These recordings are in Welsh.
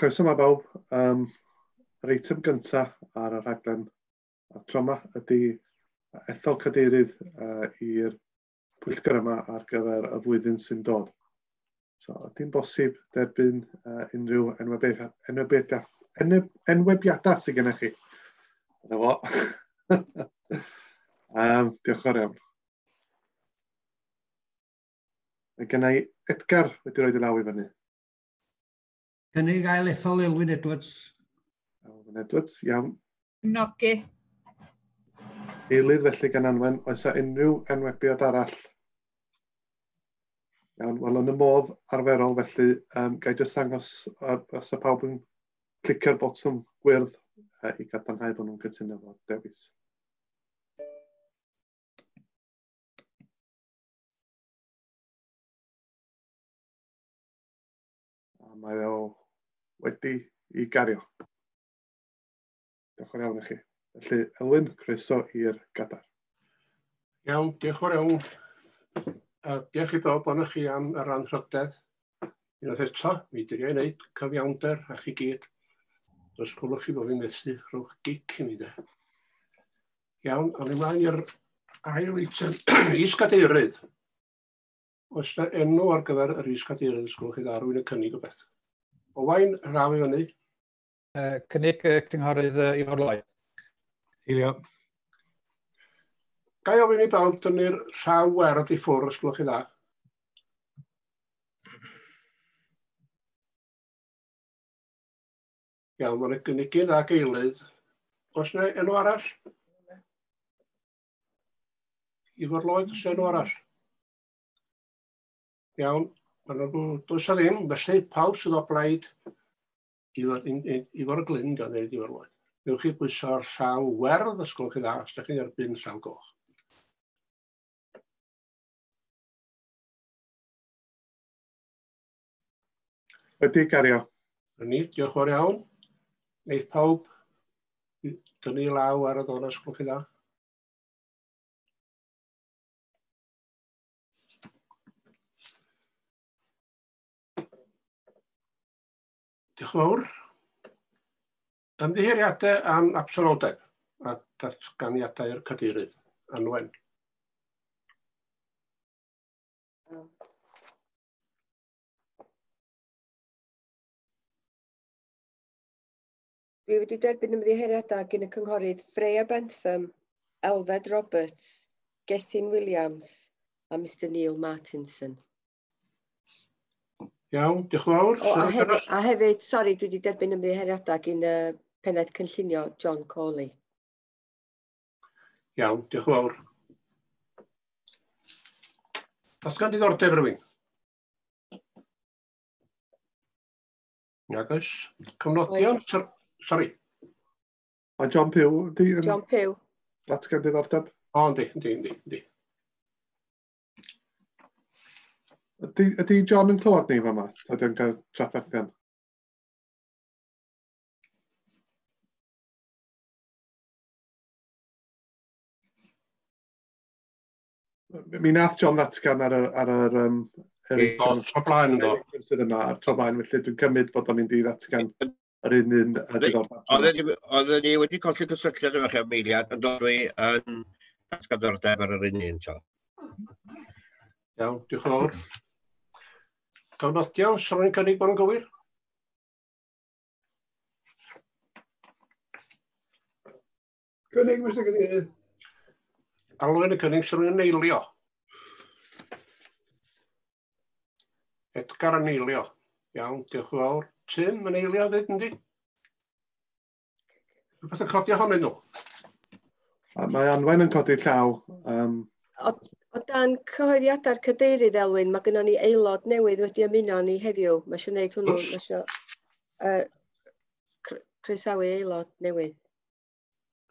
Croeso yma bawb. Yr eitem gyntaf ar y rhaglen a tro yma ydy ethol cadeirydd i'r pwyllgor yma ar gyfer y flwyddyn sy'n dod. So, ydy'n bosib derbyn unrhyw enwebiadau sydd gennych chi? Dyna fo. Diolch yn fawr iawn. Mae gen i Edgar wedi rhoi dy law i fyny. Cynnig ail ethol Elwyn Edwards. Elwyn Edwards, iawn. Cefnogi. Eilydd felly gan Anwen, oes 'na unrhyw enwebiad arall? Iawn, wel yn y modd arferol felly, ga i jyst dangos os y pawb yn clicio'r botwm gwyrdd i gadarnhau bod nhw'n cytuno efo'r dewis. A mae o wedi i gario. Diolch yn iawn i chi. Felly, Elwyn, croeso i'r gadair. Iawn, diolch yn fawr iawn. A diolch i bawb ohonoch chi am yr anrhydedd. Unwaith eto, mi drio i wneud cyfiawnder a chi gyd. Os gwelwch chi bod fi'n methu, rhowch gic i mi de. Iawn, awn ni ymlaen i'r ail eitem, is-gadeirydd. Oes yna enw ar gyfer yr is-gadeirydd, os gwelwch chi dda, rhywun yn cynnig o beth? Owain, rhaw i fyny. Cynnig y cynghorydd Ifor Lloyd. Eilio. Ga i ofyn i bawb dynnu'r llaw werdd i ffwrdd, os gwelwch chi dda? Iawn, mae'n gynigydd ac eilydd. Oes yna enw arall? Ifor Lloyd, oes enw arall? Iawn, ma' nhw, does o ddim, felly pawb sydd o blaid Ifor y Glyn, gan ddeud Ifor Lloyd. Newch chi bwyso'r llaw werdd, os gwelwch chi dda, os ydych chi'n erbyn llaw goch. Wedi gario. Na ni, diolch yn fawr iawn. Wneith pawb dynnu law ar y ddon, os gwelwch chi dda. Diolch yn fawr. Ymddiheuriadau am absenoldeb a datganiadau'r cadeirydd, Anwen. Dwi wedi derbyn ymddiheuriadau gan y cynghorydd Freya Bentham, Elfed Roberts, Gethin Williams a Mr Neil Martinson. Iawn, diolch yn fawr. O, a hefyd, sori, dwi wedi derbyn ymddiheuriadau gan y pennaeth cynllunio John Corley. Iawn, diolch yn fawr. Datgan diddordeb rhywun? Nag oes. Cofnodion? Sori. Mae John Pugh di yn John Pugh. Datgan diddordeb? O, yndi, yndi, yndi, yndi. Ydy John yn clywed ni fama? Ta ydy o'n cael trafferthion? Mi nath John ddatgan ar yr yr O, tro blaen yn do. eitem sydd yna, a'r tro blaen, felly dwi'n cymryd bod o'n mynd i ddatgan yr un un y diddordeb. Oedden ni wedi colli cysylltiad efo chi am eiliad, ond dwi yn datgan diddordeb ar yr un un tro. Iawn, diolch yn fawr. Cofnodion, os rwy'n cynnig bod yn gywir? Cynnig, Mr Cadeirydd. Alwyn y cynnig, sy'n rwy'n eilio. Edgar yn eilio. Iawn, diolch yn fawr. Tim yn eilio fyd, yndi? Rhywbeth yn codi ohonyn nhw? A mae Anwen yn codi llaw. O dan cyhoeddiadau'r cadeirydd, Elwyn, mae gennon ni aelod newydd wedi ymuno â ni heddiw. Mae eisiau gwneud hwnnw, mae eisiau croesawu aelod newydd.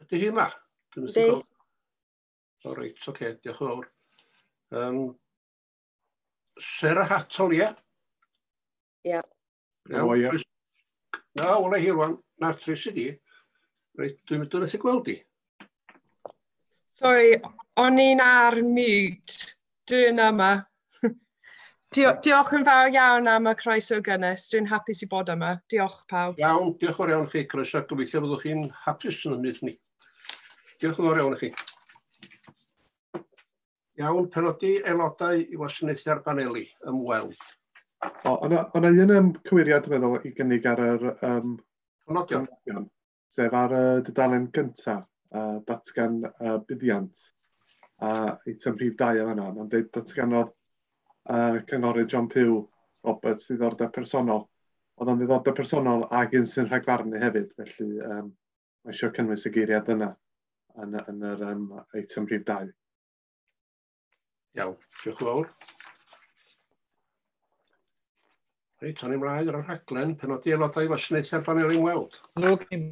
Ydy hi yma? Dwi'n Yndi. gweld. O reit, oce, diolch yn fawr. Sarah Hattle, ie? Ie. Iawn. O, ie. Na, wela hi rwan. Na, tris i di. Reit, dwi'n mynd i gweld di. Sorry, o'n i'n ar mute. Dwi'n yma. Diolch yn fawr iawn am y croeso gynnes. Dwi'n hapus i bod yma. Diolch pawb. Iawn, diolch yn fawr iawn chi. Croeso. Gobeithio byddwch chi'n hapus yn ymwneud ni. Diolch yn fawr iawn chi. Iawn, penodi aelodau i wasanaethu'r paneli ymweld. O, o'na un cywiriad, dwi'n meddwl, i gynnig ar yr cofnodion, sef ar y dudalen gyntaf, datgan buddiant, a eitem rhif 2 o fanna. Mae'n dweud datganodd cynghorydd John Pugh Roberts ddiddordeb personol. Oedd o'n ddiddordeb personol ac un sy'n rhagfarnu hefyd, felly mae eisiau cynnwys y geiriad yna yn yr eitem rhif 2. Iawn, diolch yn fawr. Reit, o'n i mlaen ar y rhaglen, penodi aelodau i wasanaethu'r paneli ymweld. Lwc, chi'n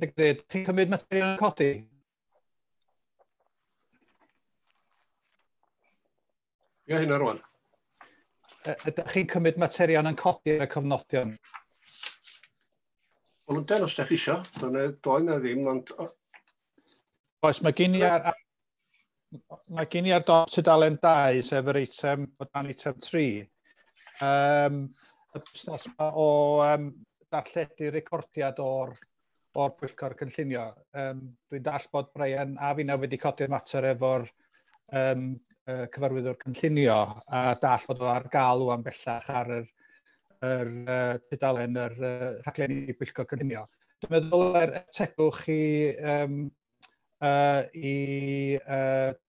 cymryd materion yn codi? Ie, hynna rwan. Ydych chi'n cymryd materion yn codi ar y cofnodion? Wel, yndan, os ydych chi isio. Doedd na ddim, ond... Oes, mae gen i ar... Mae gen i ar dop tudalen 2, sef yr eitem o dan eitem 3. Y busnes yma o darlledu recordiad o'r pwyllgor cynllunio. Dwi'n dall bod Brian a finna wedi codi'r mater efo'r cyfarwyddwr cynllunio a dall bod o ar gael ŵan bellach ar yr tudalen yr rhaglenni pwyllgor cynllunio. Dwi'n meddwl er tegwch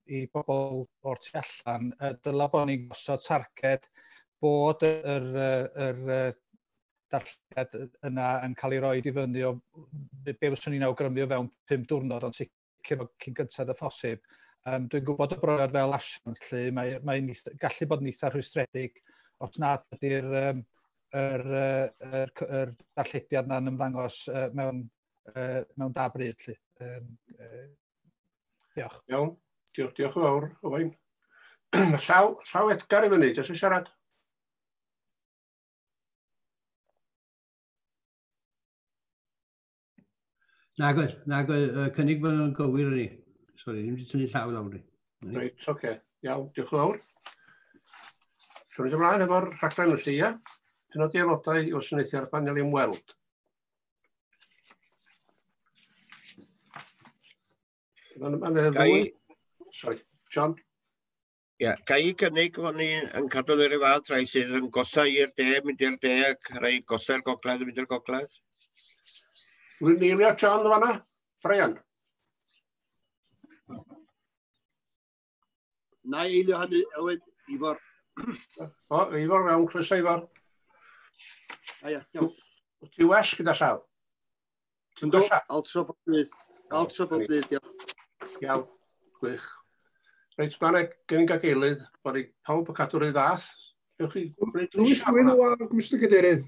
i bobl o'r tu allan, dyla bod ni'n gosod targed bod yr darllediad yna yn cael ei roed i fyny o be fyswn i'n awgrymu o fewn 5 diwrnod, ond sicr cyn gyntaf y phosib. Dwi'n gwybod y brofiad fel asiant, lle mae'n gallu bod yn eitha rhwystredig os nad ydy'r yr darllediad yna'n ymddangos mewn da bryd. Lle. Diolch. Iawn, diolch yn fawr, Owain. Llaw Edgar i fyny, jyst i siarad. Nag oedd, cynnig bod nhw'n gywir yn ni. Sori, ddim wedi tynnu llaw lawr ni. Reit, oce. Iawn, diolch yn fawr. Symud ymlaen efo'r rhaglen felly, ia? Penodi aelodau i wasanaethu'r panel ymweld. Mae'n ddwy. Sorry, John. Ia, ga i gynnig fod ni yn cadw yr un fath, rhai sydd yn gosau i'r de, mynd i'r de, ac rhai gosau'r gogledd yn mynd i'r gogledd. Dwi'n eilio John fanna. Brian. Na i eilio hynny, Elwyn, Ifor. O, Ifor mewn, croeso Ifor. A ia, iawn. Wyt ti well gyda llaw? Yndw, altro bob dydd. Altro bob dydd, diolch. Iawn, gwych. Reit, mae'n gynnig ag eilydd bod i pawb yn cadw'r un fath. Ewch chi... Ddwy swydd wag, Mr Cadeirydd.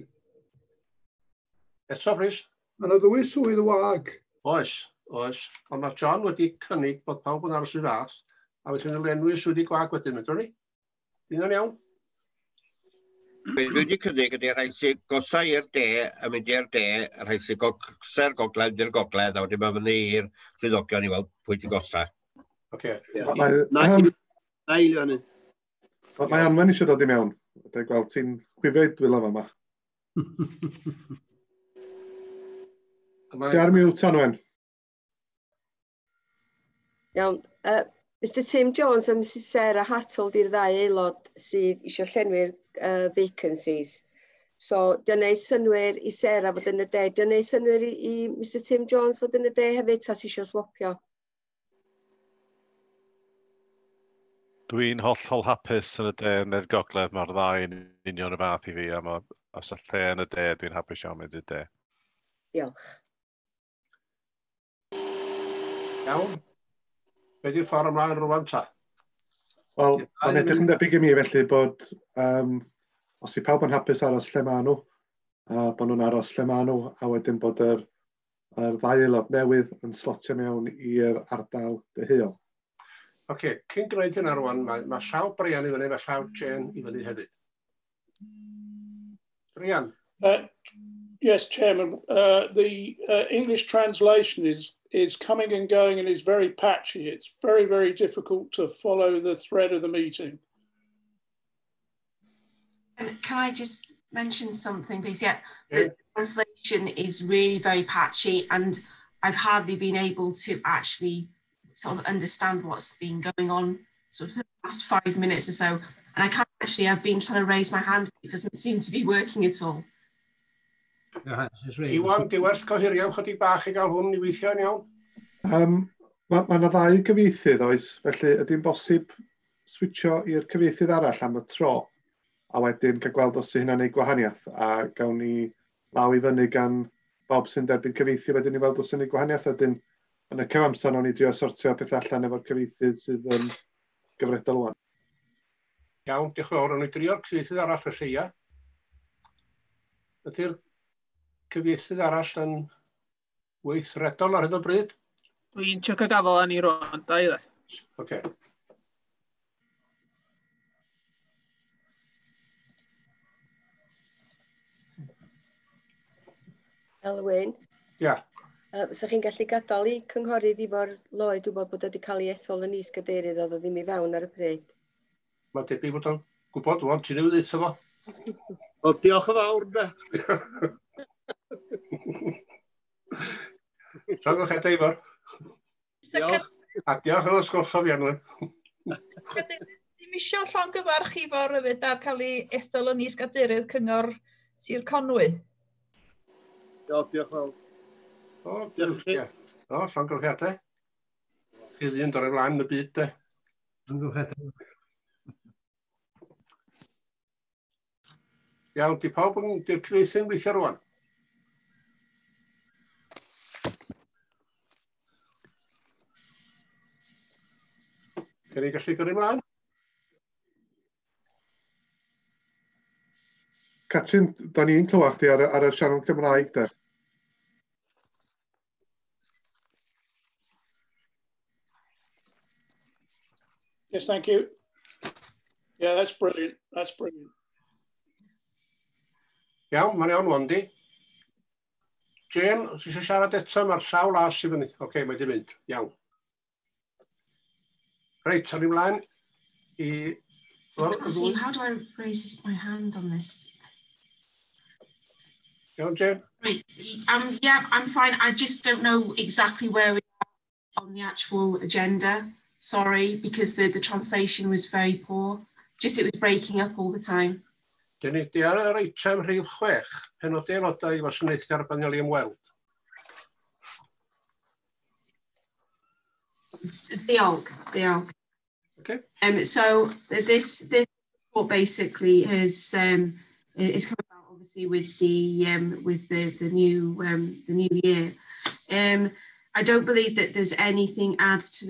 Eto, Rhys? Mae yna ddwy swydd wag. Oes, oes. Ond mae John wedi cynnig bod pawb yn aros i fath, a felly yn lenwi swyddi gwag wedyn, medrwn ni? Dyn nhw'n iawn? Be dwi wedi cynnig ydy rhai sy'n gosau i'r de yn mynd i'r de, a rhai sy'n gosau'r gogledd i'r gogledd, a wedyn mae fyny i'r swyddogion i weld pwy di gosa. Oce. Na eilio hynny. Mae Anwen eisiau dod i mewn. Dwi'n gweld ti'n chwifio i dwylo fama. Ti ar mute, Anwen? Iawn. Mr Tim Jones a Mrs Sarah Hattle di'r ddau aelod sydd eisiau llenwi'r vacancies. So, di'n neud synnwyr i Sarah fod yn y de. Di'n neud synnwyr i Mr Tim Jones fod yn y de hefyd, ta sy eisiau swapio? Dwi'n hollol hapus yn y de neu'r gogledd. Mae'r ddau yn union y fath i fi. A os y lle yn y de, dwi'n hapus iawn mynd i'r de. Diolch. Iawn. Be di'r ffordd ymlaen rwan ta? Wel, mae'n edrych yn debyg i mi felly bod os i pawb yn hapus aros lle maen nhw, a bod nhw'n aros lle maen nhw, a wedyn bod yr ddau aelod newydd yn slotio mewn i'r ardal deheuol. Oce, cyn gwneud hynna rwan, mae llaw Brian i fyny, mae llaw Jane i fyny hefyd. Brian. Yes, Chairman. The English translation is coming and going and is very patchy. It's very, very difficult to follow the thread of the meeting. Can I just mention something, please? Yeah, the translation is really very patchy and I've hardly been able to actually sort of understand what's been going on sort of the last 5 minutes or so. And I can't actually, I've been trying to raise my hand, but it doesn't seem to be working at all. Iwan, di werth gohirio chydig bach i gael hwn i weithio yn iawn? Mae yna ddau gyfieithydd oes, felly ydy'n bosib switcho i'r cyfieithydd arall am y tro, a wedyn cael gweld os ydy hynna'n neud gwahaniaeth, a gawn ni law i fyny gan bawb sy'n derbyn cyfieithu wedyn i weld os ydy'n neud gwahaniaeth, a wedyn yn y cyfamser nawn ni drio sortio pethau allan efo'r cyfieithydd sydd yn gyfredol ŵan. Iawn, diolch yn fawr. Nawn ni drio'r cyfieithydd arall felly, ia. Ydy'r cyfieithydd arall yn weithredol ar hyn o bryd? Dwi'n trio cael gafel arni rwan, da i ddeth. Oce. Elwyn? Ia. Fysa chi'n gallu gadael i cynghorydd Ifor Lloyd wybod bod wedi cael ei ethol yn is-gadeirydd, oedd o ddim i fewn ar y pryd? Mae'n debyg bod o'n gwybod rwan, ti'n newydd ddeutha fo. O, diolch yn fawr, de. Llongyfarchiadau, Ifor. Diolch. A diolch yn atgoffa fi, Anwen. Ddim eisiau llongyfarch Ifor hefyd ar cael ei ethol yn is-gadeirydd Cyngor Sir Conwy. Diolch, diolch fawr. O, diolch. O, llongyfarchiadau. Chi ddyn dod o'i flaen yn y byd, de. Llongyfarchiadau. Iawn, di pawb yn, di'r cyfieithu'n gweithio rwan? Gen i gallu gyrru mlaen? Catrin, da ni'n clywed chdi ar y sianel Cymraeg, de. Yes, thank you. Yeah, that's brilliant. That's brilliant. Iawn, mae'n iawn wan di. Jane, os eisiau siarad eto, mae'r llaw las i fyny. Oce, okay, mae di mynd. Iawn. Reit, awn ni mlaen i... See, how do I raise my hand on this? Iawn, Jane? Right. Yeah, I'm fine. I just don't know exactly where we are on the actual agenda. Sorry, because the translation was very poor. Just it was breaking up all the time. Dyn ni di ar yr eitem rhif 6, penodi aelodau i wasanaethu ar baneli ymweld. Diolch, diolch. Okay. So this report basically is come about obviously with the new year. I don't believe that there's anything added to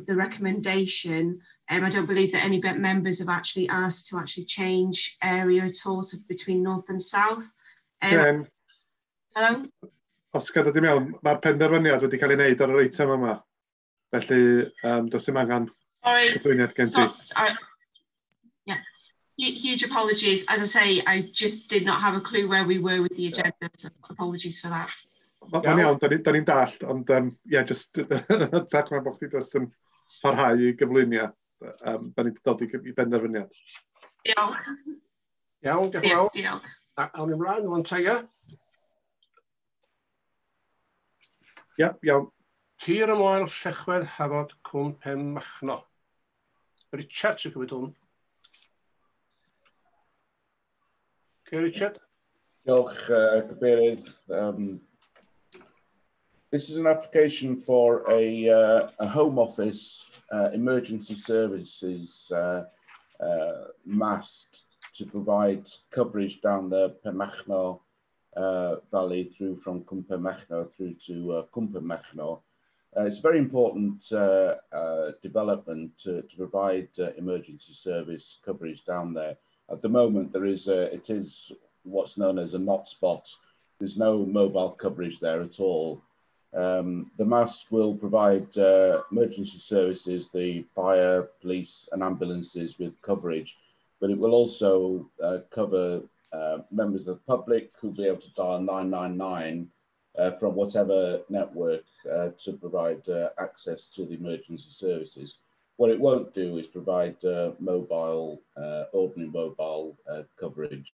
the recommendation. I don't believe that any members have actually asked to actually change area at all, so between north and south. Jen, hello? Os gada di mewn, mae'r penderfyniad wedi cael ei wneud ar yr eitem yma. Felly, does dim angen cyflwyniad gen ti. Yeah, huge apologies. As I say, I just did not have a clue where we were with the agenda, so apologies for that. Mae'n iawn, da ni'n dallt, ond ie, just rhaid bod chdi just yn parhau i gyflwyniad. Da ni'n dod i benderfyniad. Diolch. Iawn, diolch yn fawr. Diolch. Awn ni mlaen, wan ta, ia? Ia, iawn. Tir y Moel, Llechwedd, Hafod, Cwm Penmachno. Richard sy'n cymryd hwn. Okay, Richard. Diolch, Cadeirydd. This is an application for a Home Office emergency services mast to provide coverage down the Penmachno Valley through from Cwm Penmachno through to Cwm Penmachno. It's a very important development to provide emergency service coverage down there. At the moment, there is it is what's known as a not spot. There's no mobile coverage there at all. The mast will provide emergency services, the fire, police and ambulances with coverage, but it will also cover members of the public who will be able to dial 999 from whatever network to provide access to the emergency services. What it won't do is provide mobile, ordinary mobile coverage,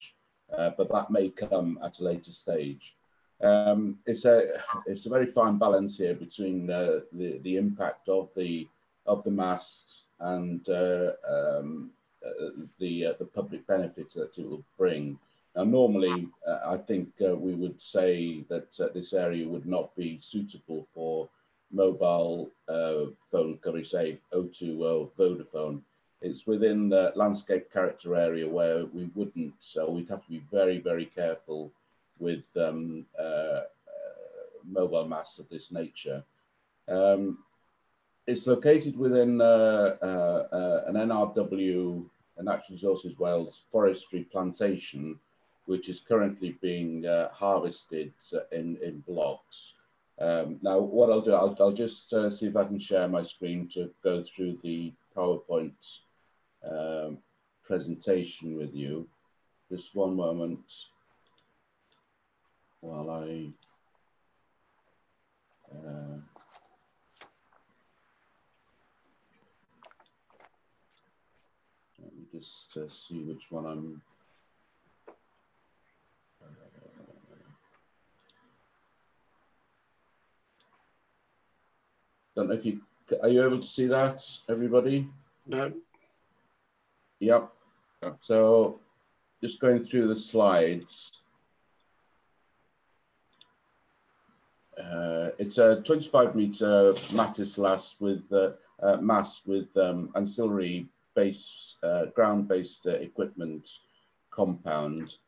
but that may come at a later stage. It's a very fine balance here between the impact of the mast and the public benefit that it will bring. Now, normally, I think we would say that this area would not be suitable for mobile phone coverage, say O2 or Vodafone. It's within the landscape character area where we wouldn't, so we'd have to be very, very careful with mobile masts of this nature. It's located within an NRW, a Natural Resources Wales forestry plantation, which is currently being harvested in blocks. Now, what I'll do, I'll just see if I can share my screen to go through the PowerPoint presentation with you. Just one moment while I... let me just see which one I'm... Don't know if you, are you able to see that, everybody? No. Yep. Yeah. So just going through the slides. It's a 25-meter lattice mast with ancillary base, ground-based equipment compound.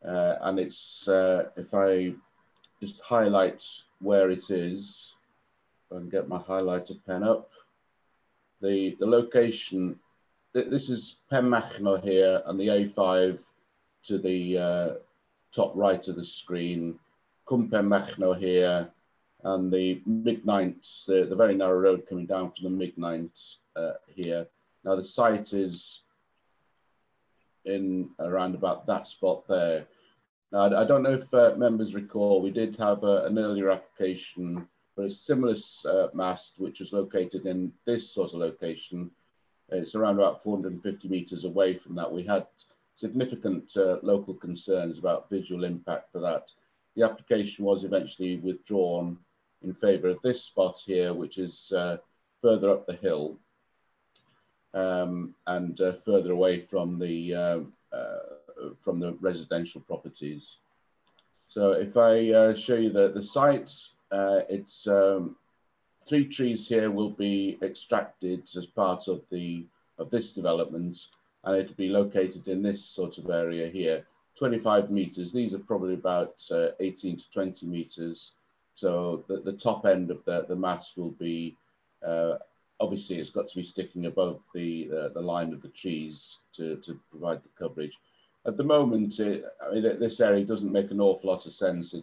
And it's, if I just highlight where it is, and get my highlighter pen up. The location, this is Penmachno here and the A5 to the top right of the screen, Cwm Penmachno here, and the Migneint, the very narrow road coming down from the Migneint here. Now the site is in around about that spot there. Now, I don't know if members recall, we did have an earlier application for a similar mast, which was located in this sort of location. It's around about 450 meters away from that. We had significant local concerns about visual impact for that. The application was eventually withdrawn in favor of this spot here, which is further up the hill and further away from the residential properties. So if I show you the sites, it's 3 trees here will be extracted as part of this development, and it'll be located in this sort of area here, 25 meters. These are probably about 18 to 20 meters. So the top end of the mast will be, obviously it's got to be sticking above the line of the trees to provide the coverage. At the moment, I mean, this area doesn't make an awful lot of sense.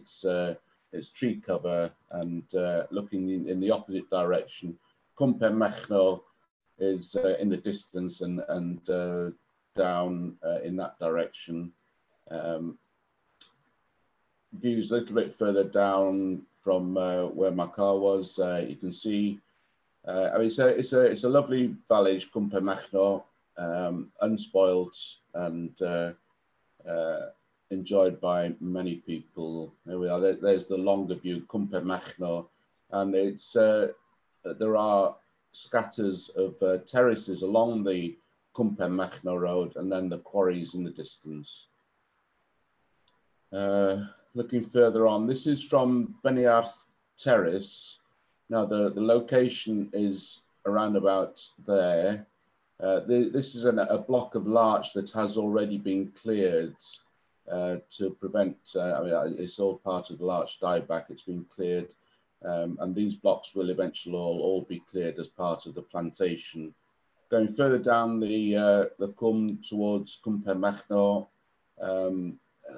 It's tree cover, and looking in the opposite direction, Cwm Penmachno is in the distance and down in that direction. Views a little bit further down from where my car was, you can see, I mean, it's a lovely village, Cwm Penmachno, unspoilt and enjoyed by many people. There we are. There's the longer view, Cwm Penmachno, and it's there are scatters of terraces along the Cwm Penmachno road, and then the quarries in the distance. Looking further on, this is from Beniarth Terrace. Now the location is around about there. This is a block of larch that has already been cleared to prevent, I mean, it's all part of the larch dieback, it's been cleared, and these blocks will eventually all be cleared as part of the plantation. Going further down the Cwm towards Cwm Penmachno,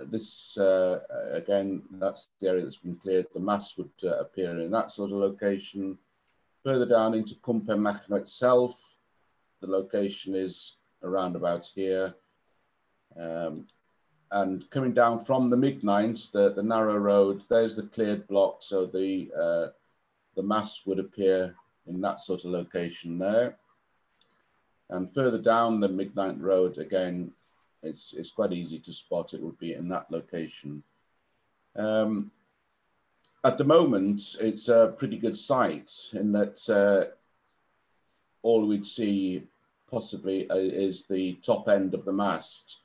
this, again, that's the area that's been cleared. The mast would appear in that sort of location. Further down into Cwm Penmachno itself, the location is around about here. And coming down from the Migneint, the narrow road, there's the cleared block. So the mast would appear in that sort of location there. And further down the Migneint Road, again, it's quite easy to spot. It would be in that location. At the moment, it's a pretty good site in that all we'd see possibly is the top end of the mast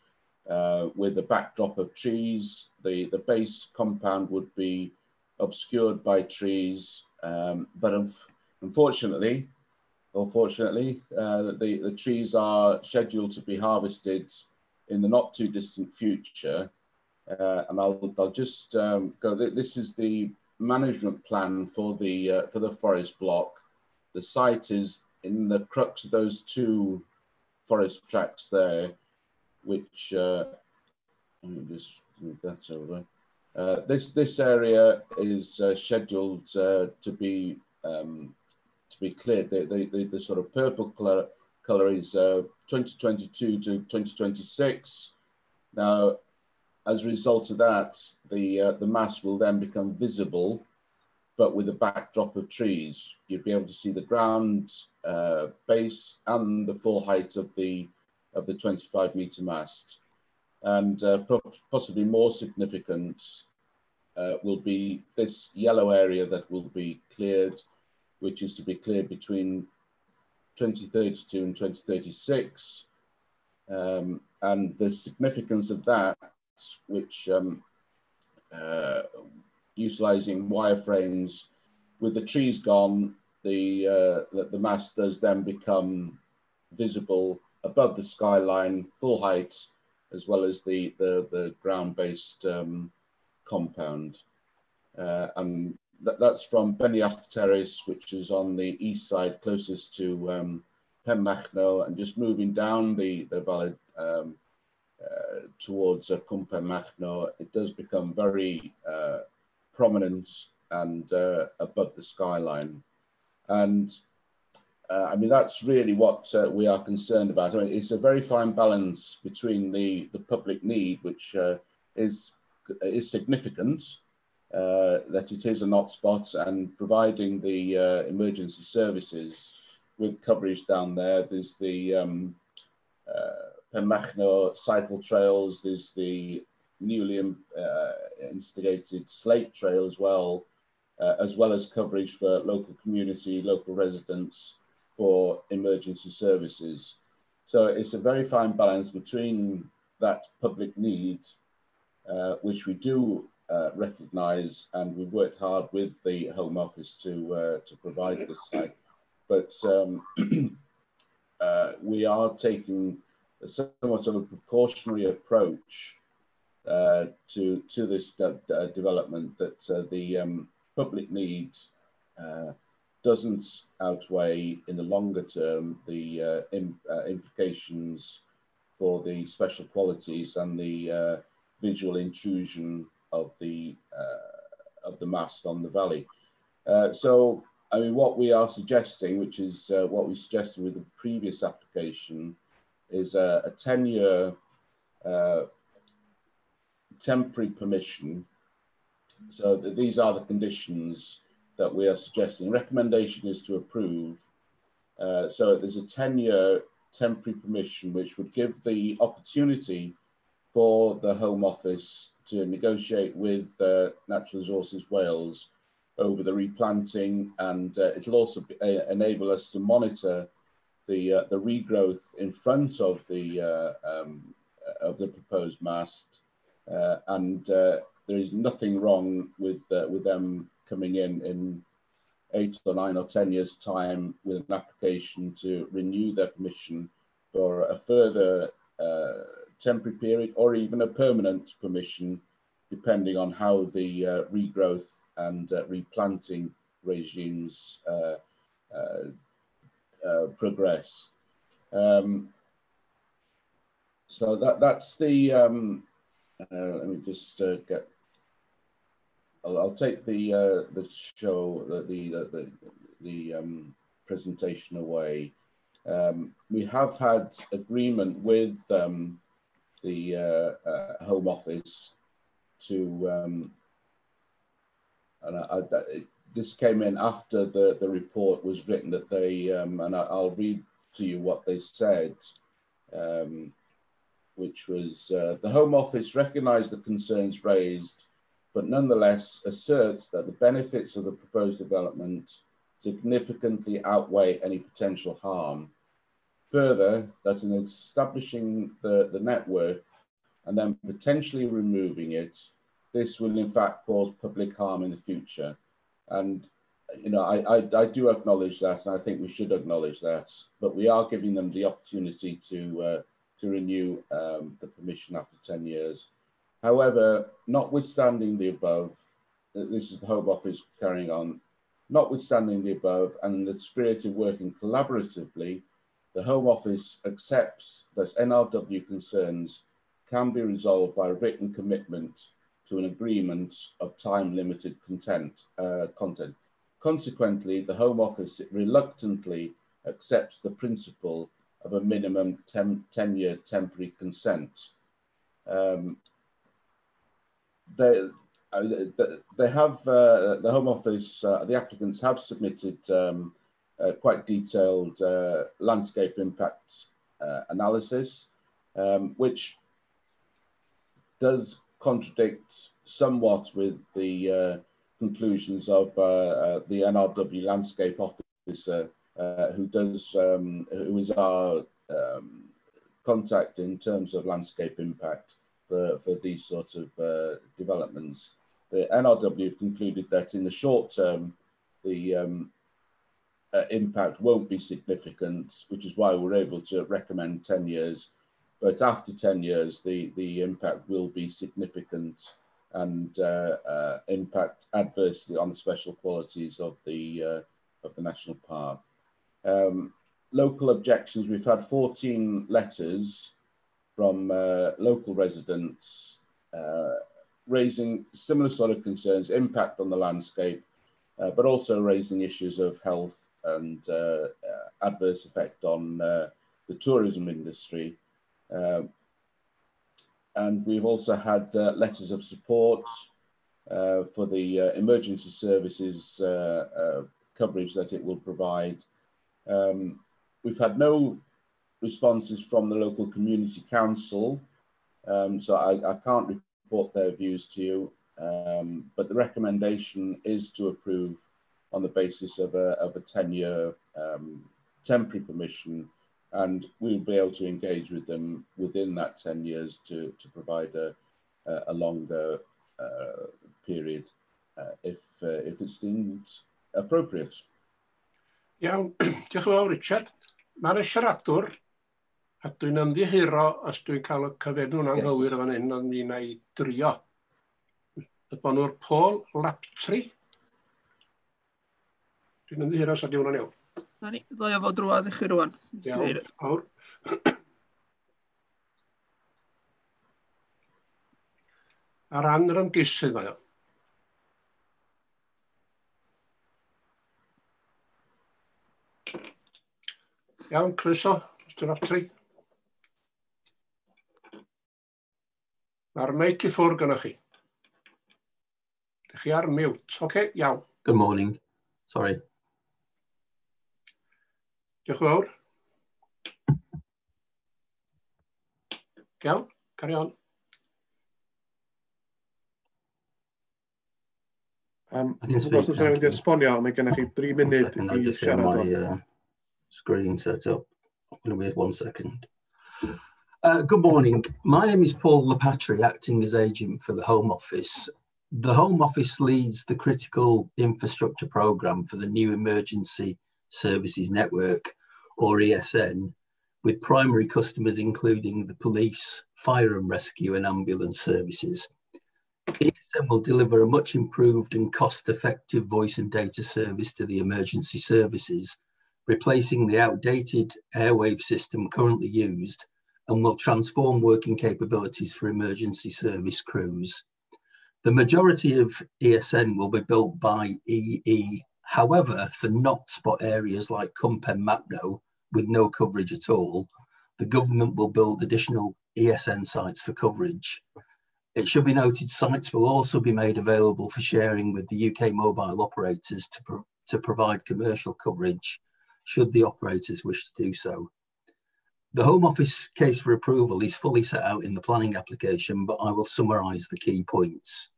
with a backdrop of trees. The base compound would be obscured by trees, but unfortunately, or fortunately, the trees are scheduled to be harvested in the not too distant future. And I'll just go. This is the management plan for the forest block. The site is in the crux of those two forest tracts there, which let me just move that over. This area is scheduled to be cleared. The sort of purple color is 2022 to 2026. Now, as a result of that, the mast will then become visible, but with a backdrop of trees. You'd be able to see the ground base and the full height of the 25-meter mast. And possibly more significant will be this yellow area that will be cleared, which is to be cleared between 2032 and 2036. And the significance of that, which utilizing wireframes, with the trees gone, the mast does then become visible above the skyline, full height, as well as the ground-based compound. And that's from Beniach Terrace, which is on the east side, closest to Penmachno, and just moving down the valley towards Cwm Penmachno, it does become very prominent and above the skyline. And I mean, that's really what we are concerned about. I mean, it's a very fine balance between the public need, which is significant, that it is a not spot, and providing the emergency services with coverage down there. There's the Penmachno cycle trails, there's the newly instigated slate trail as well as coverage for local community, local residents, for emergency services. So it's a very fine balance between that public need, which we do recognise, and we've worked hard with the Home Office to provide this site. But we are taking a somewhat of a precautionary approach to this development, that the public needs doesn't outweigh in the longer term the implications for the special qualities and the visual intrusion of the mast on the valley. So, I mean, what we are suggesting, which is what we suggested with the previous application, is a 10-year temporary permission. So these are the conditions that we are suggesting. Recommendation is to approve. So there's a 10-year temporary permission, which would give the opportunity for the Home Office to negotiate with Natural Resources Wales over the replanting, and it'll also enable us to monitor the regrowth in front of the proposed mast, and there is nothing wrong with them coming in 8 or 9 or 10 years' time with an application to renew their permission for a further temporary period, or even a permanent permission, depending on how the regrowth and replanting regimes progress. So that's the, let me just get, I'll take the show, the presentation away. We have had agreement with the Home Office to, and this came in after the report was written, that they, and I'll read to you what they said, which was the Home Office recognised the concerns raised, but nonetheless asserts that the benefits of the proposed development significantly outweigh any potential harm. Further, that in establishing the network and then potentially removing it, this will in fact cause public harm in the future. And you know, I do acknowledge that, and I think we should acknowledge that, but we are giving them the opportunity to renew the permission after 10 years. However, notwithstanding the above, this is the Home Office carrying on, notwithstanding the above and in the spirit of working collaboratively, the Home Office accepts that NRW concerns can be resolved by a written commitment to an agreement of time-limited content. Consequently, the Home Office reluctantly accepts the principle of a minimum 10-year temporary consent. They have, the Home Office, the applicants have submitted quite detailed landscape impact analysis, which does contradict somewhat with the conclusions of the NRW landscape officer, who is our contact in terms of landscape impact for these sort of developments. The NRW have concluded that in the short term, the impact won't be significant, which is why we're able to recommend 10 years. But after 10 years, the impact will be significant and impact adversely on the special qualities of the national park. Local objections, we've had 14 letters from local residents raising similar sort of concerns, impact on the landscape, but also raising issues of health and adverse effect on the tourism industry. And we've also had letters of support for the emergency services coverage that it will provide. We've had no responses from the local community council, so I can't report their views to you, but the recommendation is to approve on the basis of a 10-year temporary permission, and we'll be able to engage with them within that 10 years to provide a longer period if it's deemed appropriate. Iawn, diolch yn fawr, Richard. Mae'r siaradwr, a dwi'n ymddiheuro os dwi'n cael y cyfenw'n anghywir fan hyn, ond mi wna i drio. Y bonwr Paul Laptri. Dwi'n ymddiheuro os ydy hwnna'n iawn. Na ni, ddoi o fod drwad i chi rwan. Iawn, fawr. Ar ran yr ymgeisydd mae o. Iawn, croeso, Mr Raptri. Mae'r meic i ffwrdd gyda chi. Dych chi ar mute. Oce, iawn. Good morning. Sorry. Diolch yn fawr. Iawn, carry on. Os oes rhywun wedi esbonio, mae gennych chi 3 munud i siarad o. Screen set up. I'm going to wait 1 second. Good morning. My name is Paul Lapatri, acting as agent for the Home Office. The Home Office leads the critical infrastructure programme for the new Emergency Services Network, or ESN, with primary customers including the police, fire and rescue and ambulance services. ESN will deliver a much improved and cost-effective voice and data service to the emergency services, replacing the outdated airwave system currently used, and will transform working capabilities for emergency service crews. The majority of ESN will be built by EE. However, for not spot areas like Cwm Penmachno, with no coverage at all, the government will build additional ESN sites for coverage. It should be noted sites will also be made available for sharing with the UK mobile operators to provide commercial coverage should the operators wish to do so. The Home Office case for approval is fully set out in the planning application, but I will summarise the key points.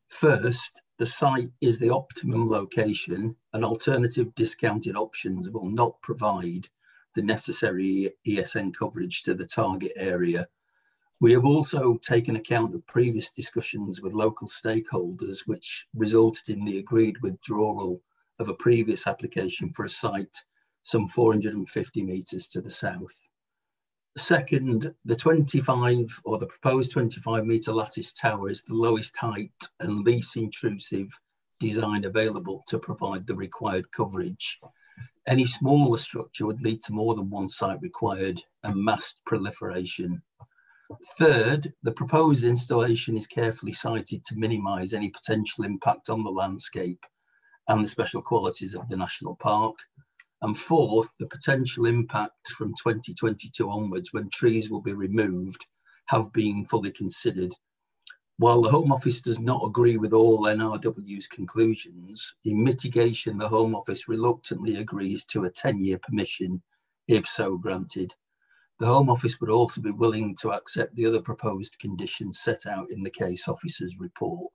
First, the site is the optimum location and alternative discounted options will not provide the necessary ESN coverage to the target area. We have also taken account of previous discussions with local stakeholders, which resulted in the agreed withdrawal of a previous application for a site some 450 metres to the south. Second, the 25 or the proposed 25 metre lattice tower is the lowest height and least intrusive design available to provide the required coverage. Any smaller structure would lead to more than one site required and mast proliferation. Third, the proposed installation is carefully sited to minimise any potential impact on the landscape and the special qualities of the national park. And fourth, the potential impact from 2022 onwards, when trees will be removed, have been fully considered. While the Home Office does not agree with all NRW's conclusions, in mitigation, the Home Office reluctantly agrees to a 10-year permission, if so granted. The Home Office would also be willing to accept the other proposed conditions set out in the case officer's report.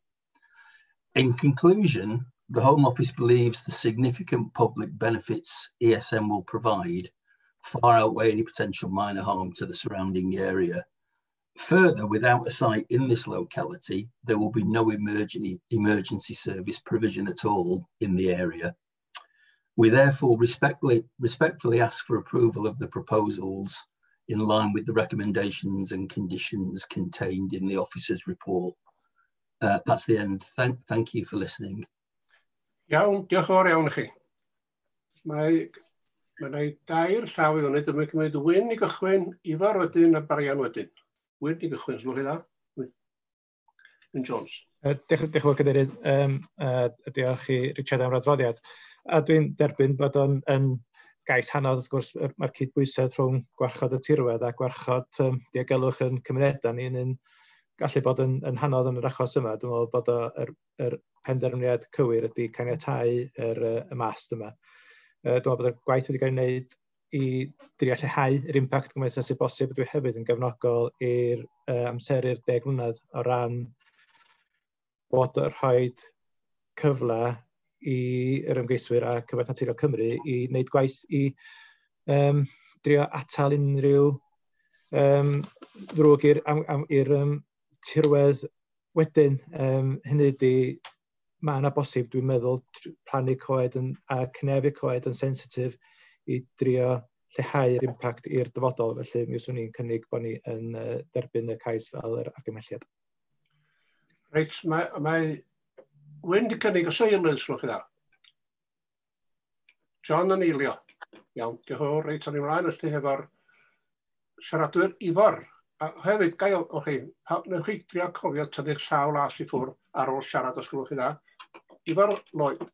In conclusion, the Home Office believes the significant public benefits ESN will provide far outweigh any potential minor harm to the surrounding area. Further, without a site in this locality, there will be no emergency service provision at all in the area. We therefore respectfully ask for approval of the proposals in line with the recommendations and conditions contained in the officer's report. That's the end. Thank you for listening. Iawn, diolch yn fawr iawn i chi. Mae dair llaw i fyny, dyma cymryd Wyn i gychwyn, Ifor wedyn a Brian wedyn. Wyn i gychwyn, os chi dda. Wyn Jones. Diolch yn fawr, Cadeirydd. Diolch i Richard am yr adroddiad. A dwi'n derbyn bod o'n yn gais hanodd, wrth gwrs, mae'r cydbwysedd rhwng gwarchod y tirwedd a gwarchod diogelwch yn cymunedau ni yn gallu bod yn hanodd yn yr achos yma. Dwi'n meddwl bod yr penderfyniad cywir ydy caniatáu y mast yma. Dwi'n meddwl bod y gwaith wedi cael ei wneud i drio lleihau yr impact gymaint â sydd bosib. Dwi hefyd yn gefnogol i'r amseru'r 10 mlynedd o ran bod y rhaid cyfle i'r ymgeiswyr a Cyfoeth Naturiol Cymru i wneud gwaith i drio atal unrhyw ddrwg i'r tirwedd wedyn. Hynny ydy, mae yna bosib, dwi'n meddwl, plannu coed a cynhefu coed yn sensitif i drio lleihau'r impact i'r dyfodol. Felly mi fyswn i'n cynnig bod ni yn derbyn y cais fel yr argymhelliad. Reit, mae Wyn di cynnig os eilydd, sgwch chi dda. John yn eilio. Iawn, diolch yn fawr. Reit, o'n i mlaen felly hefo'r siaradwyr Ifor. A hefyd, gael, o chi, newch chi drio cofio tynnu'ch llaw las i ffwrdd ar ôl siarad os gwelwch chi dda. Ifor Lloyd,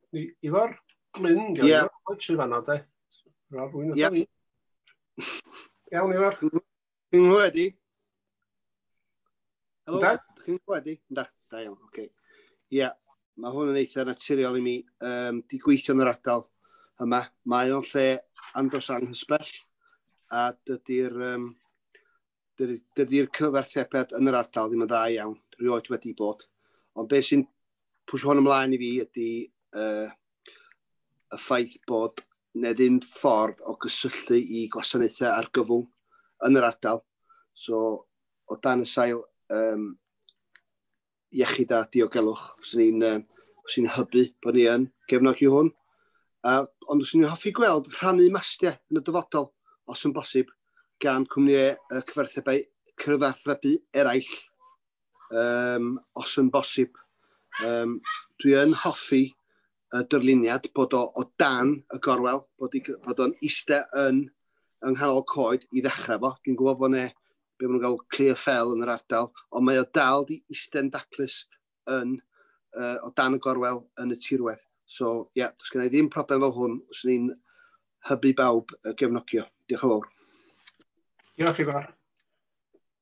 Ifor Glyn, yeah. Ifor Lloyd sydd fanno, de. Rwy'n yeah. Iawn, Ifor. Chi'n nghlywed i? Helo, chi'n nghlywed i? Da, da iawn, oce. Ie, mae hwn yn eitha naturiol i mi. Di gweithio yn yr ardal yma. Mae o'n lle andros anghysbell a dydy'r cyfarthrebiad yn yr ardal ddim yn dda iawn, rioed wedi bod. Ond beth sy'n pwysio hwn ymlaen i fi ydy y ffaith bod ne ddim ffordd o gysylltu i gwasanaethau argyfwng yn yr ardal. So, o dan y sail iechyd a diogelwch, sy'n ni'n hybu bod ni yn gefnogi hwn. Ond swn i'n hoffi gweld rhannu mastiau yn y dyfodol, os yn bosib, gan cwmnïau cyfathrebu eraill, os yn bosib. Dwi yn hoffi y dyrluniad bod o dan y gorwel, bod o'n eistedd yng nghanol coed i ddechrau fo. Dwi'n gwybod bod ne, be maen nhw'n gael clear fell yn yr ardal, ond mae o dal di eistedd yn daclus o dan y gorwel yn y tirwedd. So, ie, yeah, does gen i ddim problem fel hwn, os ni'n hybu bawb gefnogio. Diolch yn fawr. Diolch Ifor.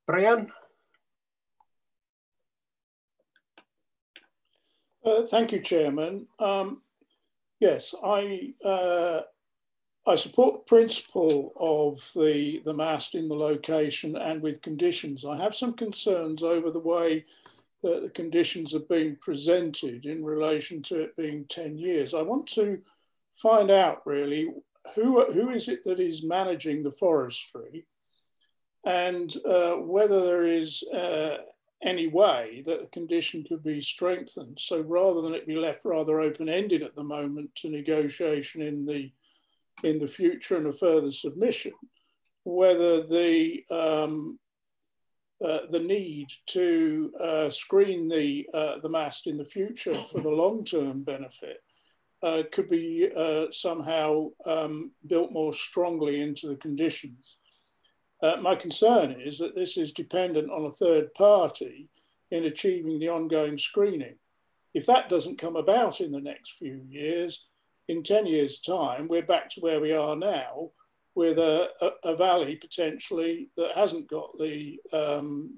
Brian? Thank you, Chairman. Yes, I I support the principle of the mast in the location and with conditions. I have some concerns over the way that the conditions have been presented in relation to it being 10 years. I want to find out really who is it that is managing the forestry, and whether there is any way that the condition could be strengthened. So rather than it be left rather open-ended at the moment to negotiation in the future and a further submission, whether the need to screen the mast in the future for the long-term benefit could be somehow built more strongly into the conditions. My concern is that this is dependent on a third party in achieving the ongoing screening. If that doesn't come about in the next few years, in 10 years' time, we're back to where we are now with a valley potentially that hasn't got the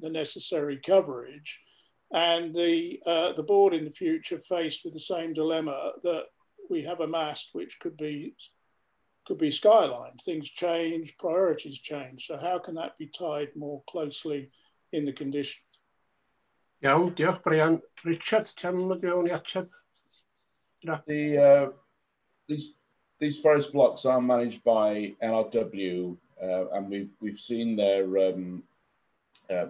necessary coverage, and the board in the future faced with the same dilemma that we have a mast which could be skylined. Things change, priorities change. So how can that be tied more closely in the conditions? Iawn, diolch Brian. Richard, ti'n mynd i ateb? These forest blocks are managed by NRW, and we've seen their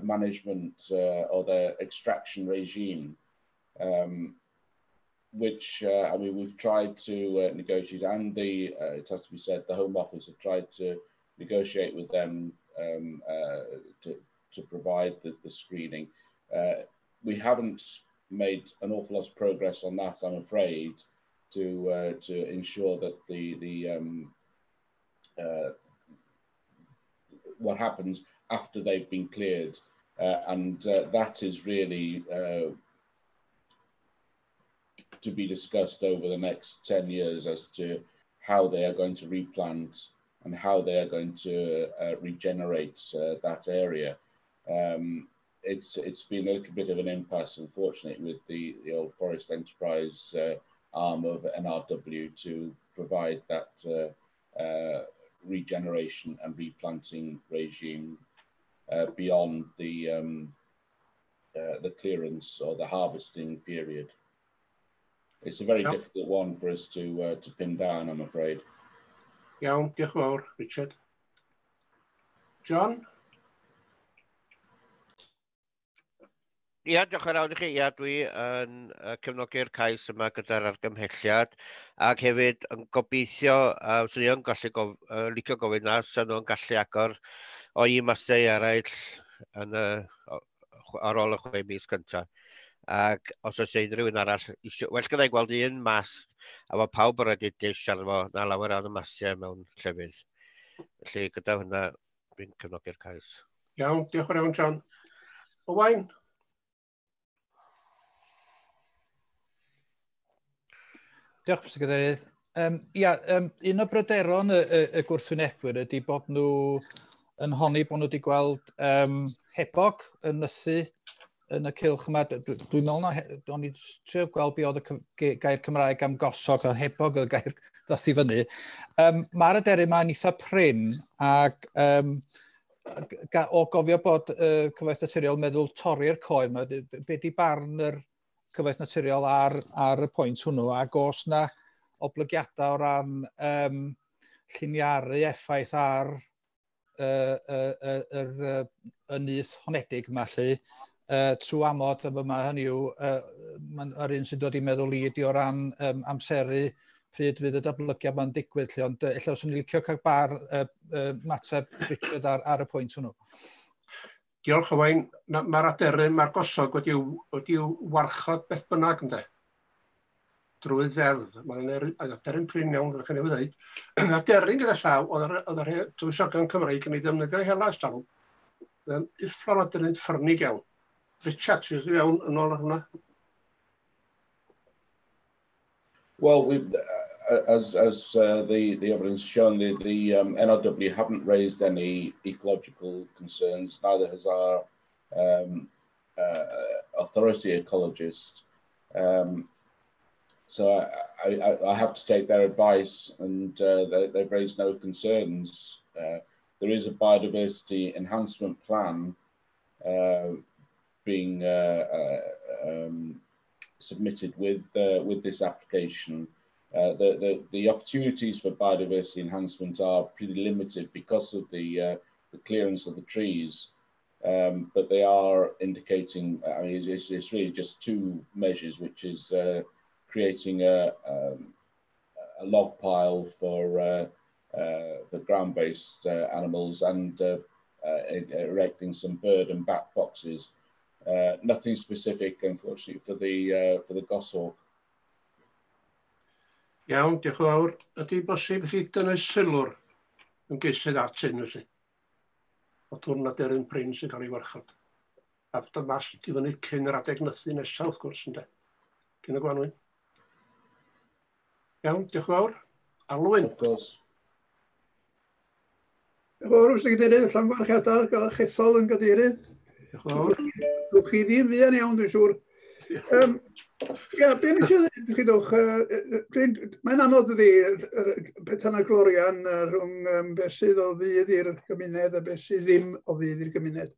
management or their extraction regime, which I mean, we've tried to negotiate, and the it has to be said, the Home Office have tried to negotiate with them to provide the screening. We haven't made an awful lot of progress on that, I'm afraid, to ensure that the what happens after they've been cleared, and that is really to be discussed over the next 10 years as to how they are going to replant and how they are going to regenerate that area. It's been a little bit of an impasse, unfortunately, with the old Forest Enterprise arm of NRW to provide that regeneration and replanting regime beyond the clearance or the harvesting period. It's a very difficult one for us to pin down, I'm afraid. Iawn, diolch yn fawr, Richard. John? Ia, diolch yn fawr i chi. Ia, dwi yn cefnogi'r cais yma gyda'r argymhelliad, ac hefyd yn gobeithio, swn i yn gallu licio gofyn na, sy'n nhw'n gallu agor o i mastau eraill yn ar ôl y 6 mis cyntaf. Ac os oes unrhyw un arall, well gyda i gweld un mast, a fo pawb yn rhaid dish arno fo, na lawer iawn o mastiau mewn llefydd. Felly gyda hynna, dwi'n cefnogi'r cais. Iawn, diolch yn fawr, John. Owain? Diolch, Mr Cadeirydd. Un o bryderon y gwrthwynebwyr ydy bod nhw yn honni bod nhw wedi gweld hebog yn nythu yn y cylch yma. Dwi'n meddwl na, o'n i trio gweld be oedd y gair Cymraeg am gosog, a hebog oedd y gair ddath i fyny. Mae'r aderyn yma'n eitha prin, ac o gofio bod Cyfoeth Naturiol meddwl torri'r coed yma, be di barn yr Cyfoeth Naturiol ar y pwynt hwnnw, ac os na oblygiadau o ran lliniaru effaith ar y nyth honedig yma, lly, trwy amod yma, hynny yw, yr un sy'n dod i meddwl i ydi o ran amseru pryd fydd y datblygiad ma'n digwydd, lly, ond ella os o'n i'n licio cael bar mateb Richard ar y pwynt hwnnw. Diolch, Owain. Mae'r aderyn, mae'r gosog wedi'w warchod beth bynnag, ynde? Drwy ddeddf. Mae'n aderyn prin iawn, fel chi'n ei ddweud. Aderyn gyda llaw, oedd yr tywysogion Cymreig yn ei ddefnyddio i hela ers talwm. Mae'n ufflon aderyn ffyrnig iawn. Richard, ti'n dod i fewn yn ôl ar hwnna? Well, as the evidence shown, the NRW haven't raised any ecological concerns. Neither has our authority ecologist. So I have to take their advice, and they've raised no concerns. There is a biodiversity enhancement plan being submitted with this application. The opportunities for biodiversity enhancement are pretty limited because of the clearance of the trees, but they are indicating, I mean, it's really just two measures, which is creating a log pile for the ground-based animals and erecting some bird and bat boxes. Nothing specific, unfortunately, for the goshawk. Iawn, diolch yn fawr. Ydy bosib chi dynnu sylw'r ymgeisydd at hyn, felly? O twrn aderyn prin sy'n cael ei warchod. A bod y mast i fyny cyn yr adeg nythu nesaf, wrth gwrs, ynde? Cyn y gwanwyn. Iawn, diolch yn fawr. Alwyn. Of course. Diolch yn fawr, Mr Cadeirydd, llongyfarchiadau gael eich ethol yn gadeirydd. Diolch yn fawr. Dwch chi ddim fuan iawn, dwi'n siŵr. Ia, be o'n i eisiau dweud, chi dwch, mae'n anodd ydi, pethau na glorian rhwng beth sydd o fudd i'r gymuned a beth sydd ddim o fudd i'r gymuned.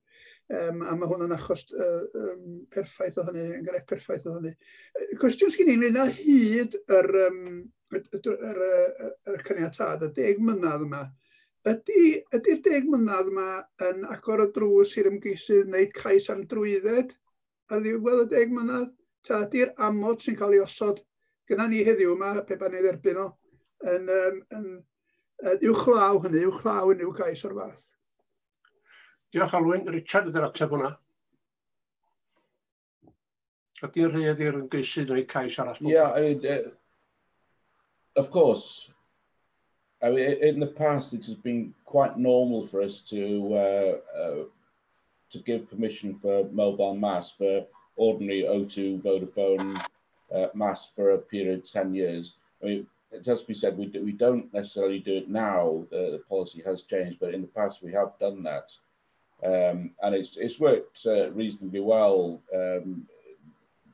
A mae hwn yn achos perffaith o hynny, enghraifft perffaith o hynny. Cwestiwn sgyn i ynglyn â hyd yr caniatâd, y 10 mlynedd yma. Ydy'r 10 mlynedd yma yn agor y drws i'r ymgeisydd wneud cais am drwydded ar ddiwedd y 10 mlynedd? Ta ydy'r amod sy'n cael ei osod gyda ni heddiw yma, pe bawn ni dderbyn o, yn uwchlaw hynny, uwchlaw unrhyw gais o'r fath? Diolch, Alwyn. Richard ydy'r ateb hwnna. Ydy'n rhydd i'r ymgeisydd wneud cais arall? Yeah, I mean, of course. I mean, in the past, it has been quite normal for us to give permission for mobile masts, for ordinary O2 Vodafone masts for a period of 10 years. I mean, it has to be said, we don't necessarily do it now. The policy has changed, but in the past we have done that. And it's worked reasonably well.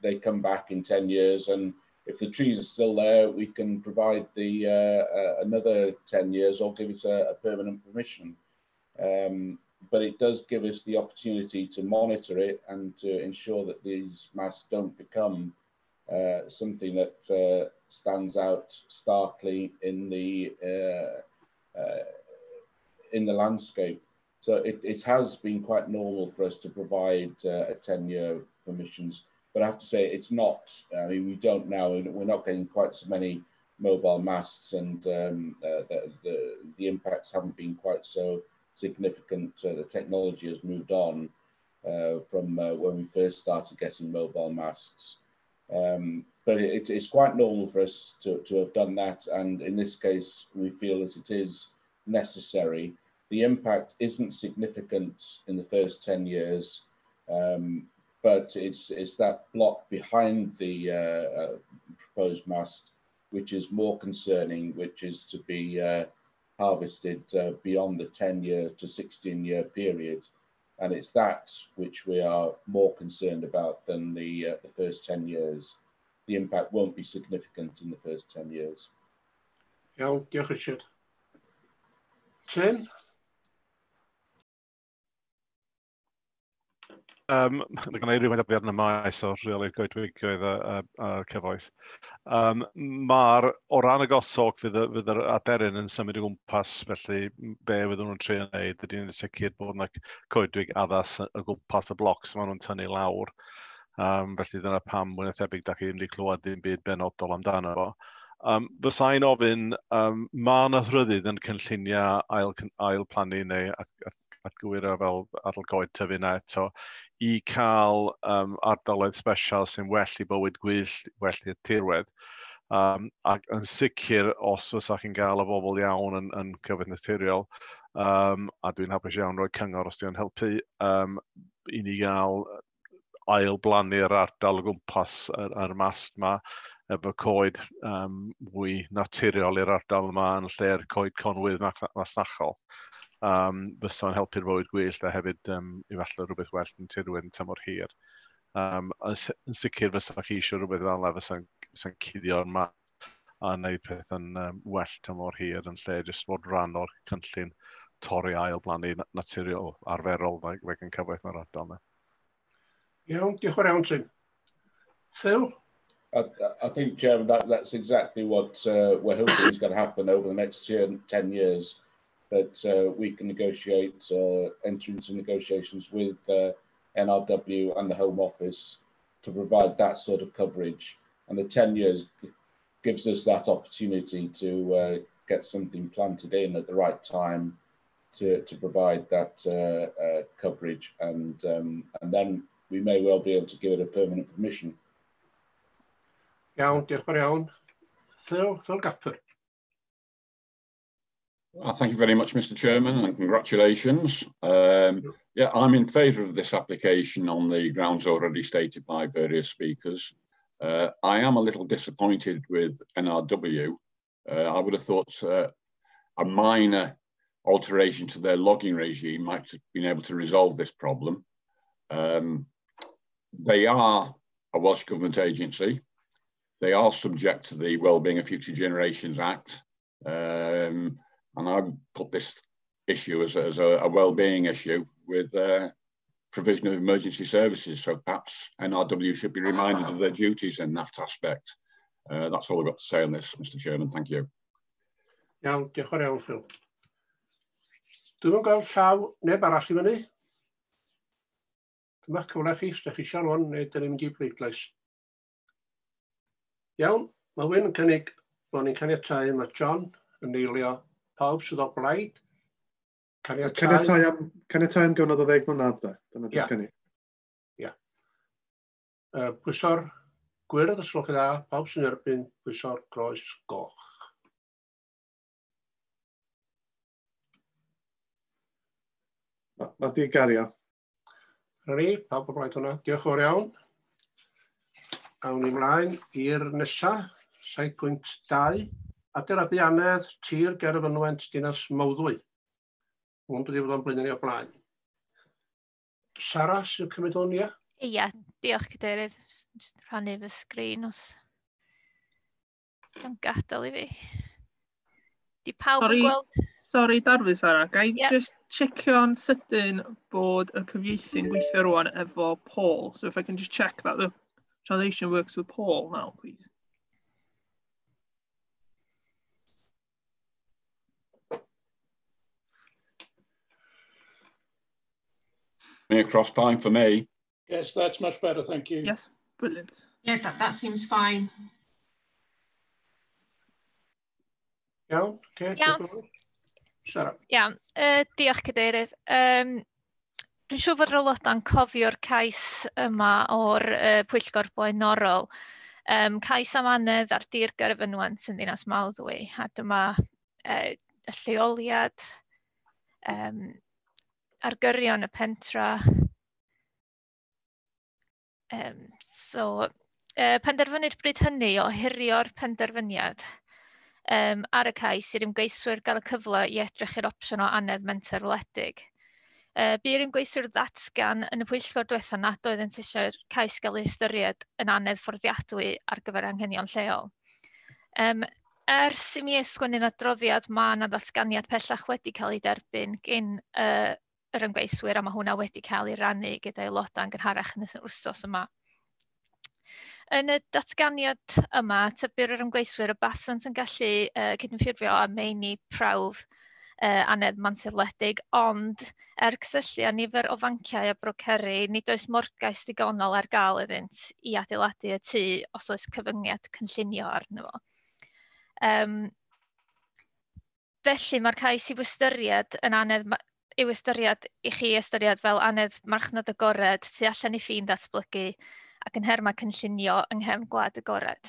They come back in 10 years, and if the trees are still there, we can provide the another 10 years or give it a permanent permission. But it does give us the opportunity to monitor it and to ensure that these masts don't become something that stands out starkly in the landscape. So it has been quite normal for us to provide a 10-year permissions. But I have to say, it's not, I mean, we don't now, we're not getting quite so many mobile masts, and the impacts haven't been quite so significant. The technology has moved on from when we first started getting mobile masts. But it's quite normal for us to have done that. And in this case, we feel that it is necessary. The impact isn't significant in the first 10 years, but it's that block behind the proposed mast which is more concerning, which is to be harvested beyond the 10-year to 16-year period. And it's that which we are more concerned about than the first 10 years. The impact won't be significant in the first 10 years. Iawn, diolch Richard. Tim? Mae gen i rhywfaint o brofiad yn y maes o rheoli'r goedwigoedd a cyfoeth. Mae'r, o ran y goshawk, fydd yr aderyn yn symud o gwmpas, felly be fydden nhw'n trio wneud ydy'n sicr bod yna coedwig addas o gwmpas y blocs maen nhw'n tynnu lawr. Felly dyna pam mwy na thebyg da chi ddim wedi clywed ddim byd benodol amdano fo. Fysa i'n ofyn, mae yna rhyddid yn cynlluniau ail plannu neu atgyweirio fel ardal goed tyfu yna eto, i cael ardaloedd special sy'n well i bywyd gwyllt, well i'r tirwedd. Ac yn sicr, os fysa chi'n gael y bobl iawn yn Cyfoeth Naturiol, a dwi'n hapus iawn rhoi cyngor os di'n helpu, i ni gael ail blannu'r ardal o gwmpas yr mast yma, efo coed mwy naturiol i'r ardal yma yn lle'r coed conwydd masnachol. Fysa'n helpu'r fywyd gwyllt a hefyd i falle rhywbeth well yn tirwedd yn tymor hir. Yn sicr fysa chi eisiau rhywbeth fel yna fysa'n sy cuddio'r ma a wneud peth yn well tymor hir yn lle jyst fod rhan o'r cynllun torri ail blannu naturiol arferol fe gan cyfoeth yn yr ardal yna. Iawn, diolch yn fawr iawn Tim. Phil? I think, Chairman, that's exactly what we're hoping is going to happen over the next 10 years, that we can negotiate, enter into negotiations with NRW and the Home Office to provide that sort of coverage. And the 10 years gives us that opportunity to get something planted in at the right time to provide that coverage. And then we may well be able to give it a permanent permission. Iawn, diolch yn fawr iawn. Phil, Phil Gapper. Well, thank you very much, Mr. Chairman, and congratulations. Yeah, I'm in favour of this application on the grounds already stated by various speakers. I am a little disappointed with NRW. I would have thought a minor alteration to their logging regime might have been able to resolve this problem. They are a Welsh Government agency. They are subject to the Wellbeing of Future Generations Act. And I put this issue as a well-being issue with provision of emergency services. So perhaps NRW should be reminded of their duties in that aspect. That's all I've got to say on this, Mr Chairman. Thank you. Iawn, diolch yn fawr iawn, Phil. Dwi'm yn gweld llaw neb arall i fyny. Dyma cyfle chi, os ydych chi eisiau rwan, neu dyn ni'n mynd i bleidlais. Iawn, mae Wyn yn cynnig bod ni'n caniatau, mae John yn eilio, pawb sydd o blaid. Caniatau. Caniatau am gyfnod o 10 mlynedd, de. Dyna dwi'n cynnig. Ia. Pwyso'r gwyrdd, os gwelwch chi dda, pawb sy'n erbyn pwyso'r groes goch. Ma di gario. Dyna ni, pawb o blaid hwnna. Diolch yn fawr iawn. Awn ni mlaen i'r nesa, 7.2. Adeiladu anedd, tir ger y fynwent Dinas Mawddwy. Hwn dwi wedi bod o'n blaen ni o blaen. Sara, sy'n cymryd hwn, ia? Ia, diolch, Cadeirydd. Just rhannu fy sgrin os dio'n gadael i fi. Di pawb Sorry, yn gweld? Sorry, darfu, Sara. Ga i Ie. just checio'n sydyn bod y cyfieithu'n gweithio rwan efo Paul? So if I can just check that the translation works with Paul now, please. Me across fine for me. Yes, that's much better, thank you. Yes, brilliant. Yeah, that seems fine. Iawn, oce. Iawn. Diolch yn fawr. Sara. Iawn, diolch, Cadeirydd. Dwi'n siŵr fod yr aelodau'n cofio'r cais yma o'r pwyllgor blaenorol. Cais am anedd ar dir ger y fynwent yn Ddinas Mawddwy, a dyma y lleoliad ar gyrion y pentra. So, penderfynir bryd hynny o hirio'r penderfyniad ar y cais i'r ymgeiswyr gael y cyfle i edrych i'r opsiwn o anedd menter wledig. Bu'r ymgeiswyr ddatgan yn y pwyllgor diwetha nad oeddent eisiau'r cais gael ei ystyried yn anedd fforddiadwy ar gyfer anghenion lleol. Ers i mi ysgwennu'n adroddiad, mae yna ddatganiad pellach wedi cael ei derbyn gyn yr ymgeiswyr, a mae hwnna wedi cael ei rannu gyda aelodau yn gynharach yn y wythnos yma. Yn y datganiad yma, tybir yr ymgeiswyr y basant yn gallu cydymffurfio â meini prawf anedd menter wledig, ond er cysylltu â nifer o fanciau a broceri, nid oes morgais digonol ar gael iddynt i adeiladu y tŷ os oes cyfyngiad cynllunio arno fo. Felly mae'r cais i'w ystyried yn anedd i'w ystyried i chi ystyried fel anedd marchnad agored tu allan i ffin datblygu ac yn nhermau cynllunio yng nghefn gwlad agored.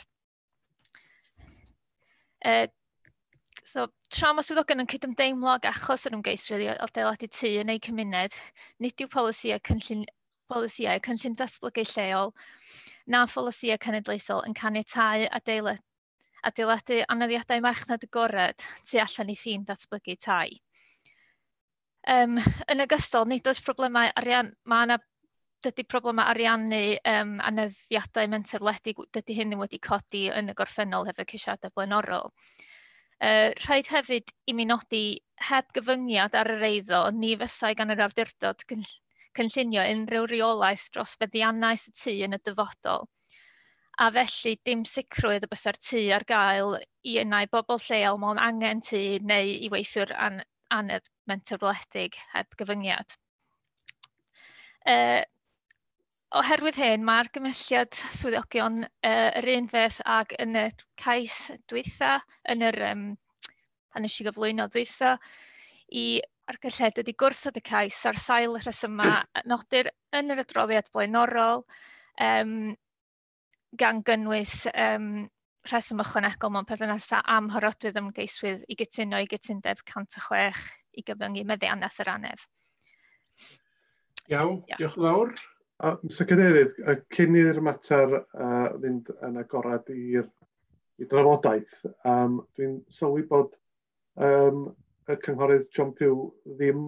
So, tra mae swyddogion yn cydymdeimlo ag achos yr ymgeiswyr i adeiladu tŷ yn eu cymuned, nid yw polisïau cynllun datblygu lleol na pholisïau cenedlaethol yn caniatáu adeiladu aneddiadau marchnad agored tu allan i ffin datblygu tai. Yn ogystal, nid oes problemau arian, mae yna Dydy problemau ariannu aneddiadau menter wledig, dydy hyn ddim wedi codi yn y gorffennol hefo ceisiadau blaenorol. Rhaid hefyd i mi nodi heb gyfyngiad ar yr eiddo, ni fysai gan yr awdurdod cynllunio unrhyw reolaeth dros feddiannaeth y tŷ yn y dyfodol. A felly dim sicrwydd y bysa'r tŷ ar gael i unai bobl lleol mewn angen tŷ neu i weithiwr anedd menter wledig heb gyfyngiad. Oherwydd hyn, mae'r argymhelliad swyddogion yr un fath ag yn y cais dwytha, yn yr pan nes i gyflwyno dwytha, i argymhelliad ydy gwrthod y cais ar sail y rhesymau nodir yn yr adroddiad blaenorol, gan gynnwys rheswm ychwanegol mewn perthynas â amharodrwydd ymgeiswyr i gytuno i gytundeb 106 i gyfyngu meddiannaeth yr annedd. Iawn, diolch yn fawr. Mr Cadeirydd, cyn i'r mater fynd yn agorad i drafodaeth, dwi'n sylwi bod y cynghorydd John Pugh ddim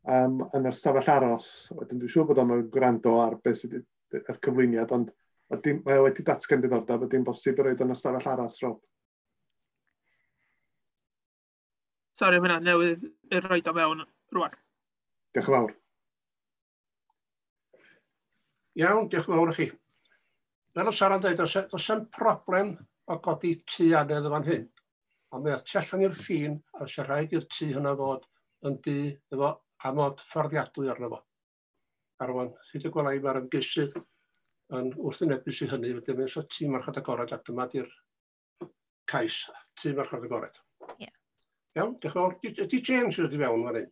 yn yr stafell aros. Wedyn dwi'n siŵr bod o'n gwrando ar beth sydd yr cyflwyniad, ond mae o wedi datgan diddordeb, ydy'n bosib i roed yn y stafell aros, Rob? Sori, mae hwnna newydd i roed o mewn rwan. Diolch yn fawr. Iawn, diolch yn fawr i chi. Fel o Sara'n dweud, does 'am problem o godi tŷ annedd yn fan hyn, ond mae o tu allan i'r ffin a fysa rhaid i'r tŷ hwnna fod yn dŷ efo amod fforddiadwy arno fo. A rwan, hyd y gwela i, mae'r ymgeisydd yn wrthwynebus i hynny, wedyn mae'n tŷ marchnad agored a dyma di'r cais, tŷ marchnad agored. Iawn, diolch yn fawr. Ydy Jane sydd wedi fewn fan hyn?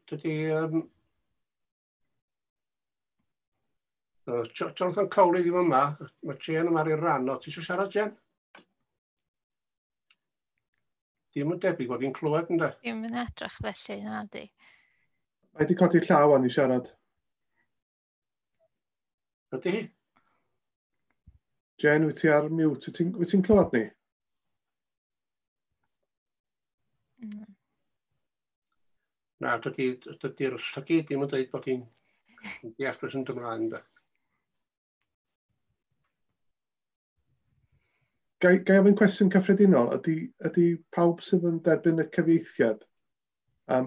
Dydy Jonathan Cowley ddim yma, mae Jane yma ar ei ran o. Ti eisiau siarad, Jane? Dim yn debyg bod hi'n clywed, ynde? Dim yn edrych felly, na di. Mae wedi codi llaw an i siarad. Ydy hi? Jane, wyt ti ar mute? Wyt ti'n clywed ni? Na, dydy'r llygid ddim yn dweud bod hi'n deall beth sy'n ymlaen, ynde. Ga i ofyn cwestiwn cyffredinol? Ydy pawb sydd yn derbyn y cyfieithiad a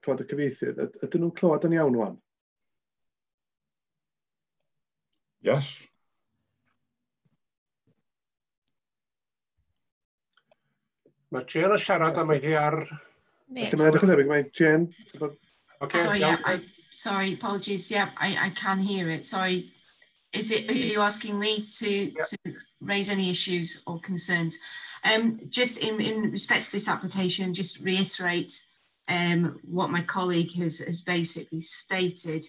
clywed y cyfieithydd, ydyn nhw'n clywed yn iawn wan? Yes. Mae Jane yn siarad a mae hi ar... Felly mae'n edrych yn debyg, mae Jane... Okay, Sorry, iawn. yeah, sorry, apologies. Yeah, I can hear it. Sorry. Are you asking me to raise any issues or concerns? Just in respect to this application, just reiterate what my colleague has basically stated.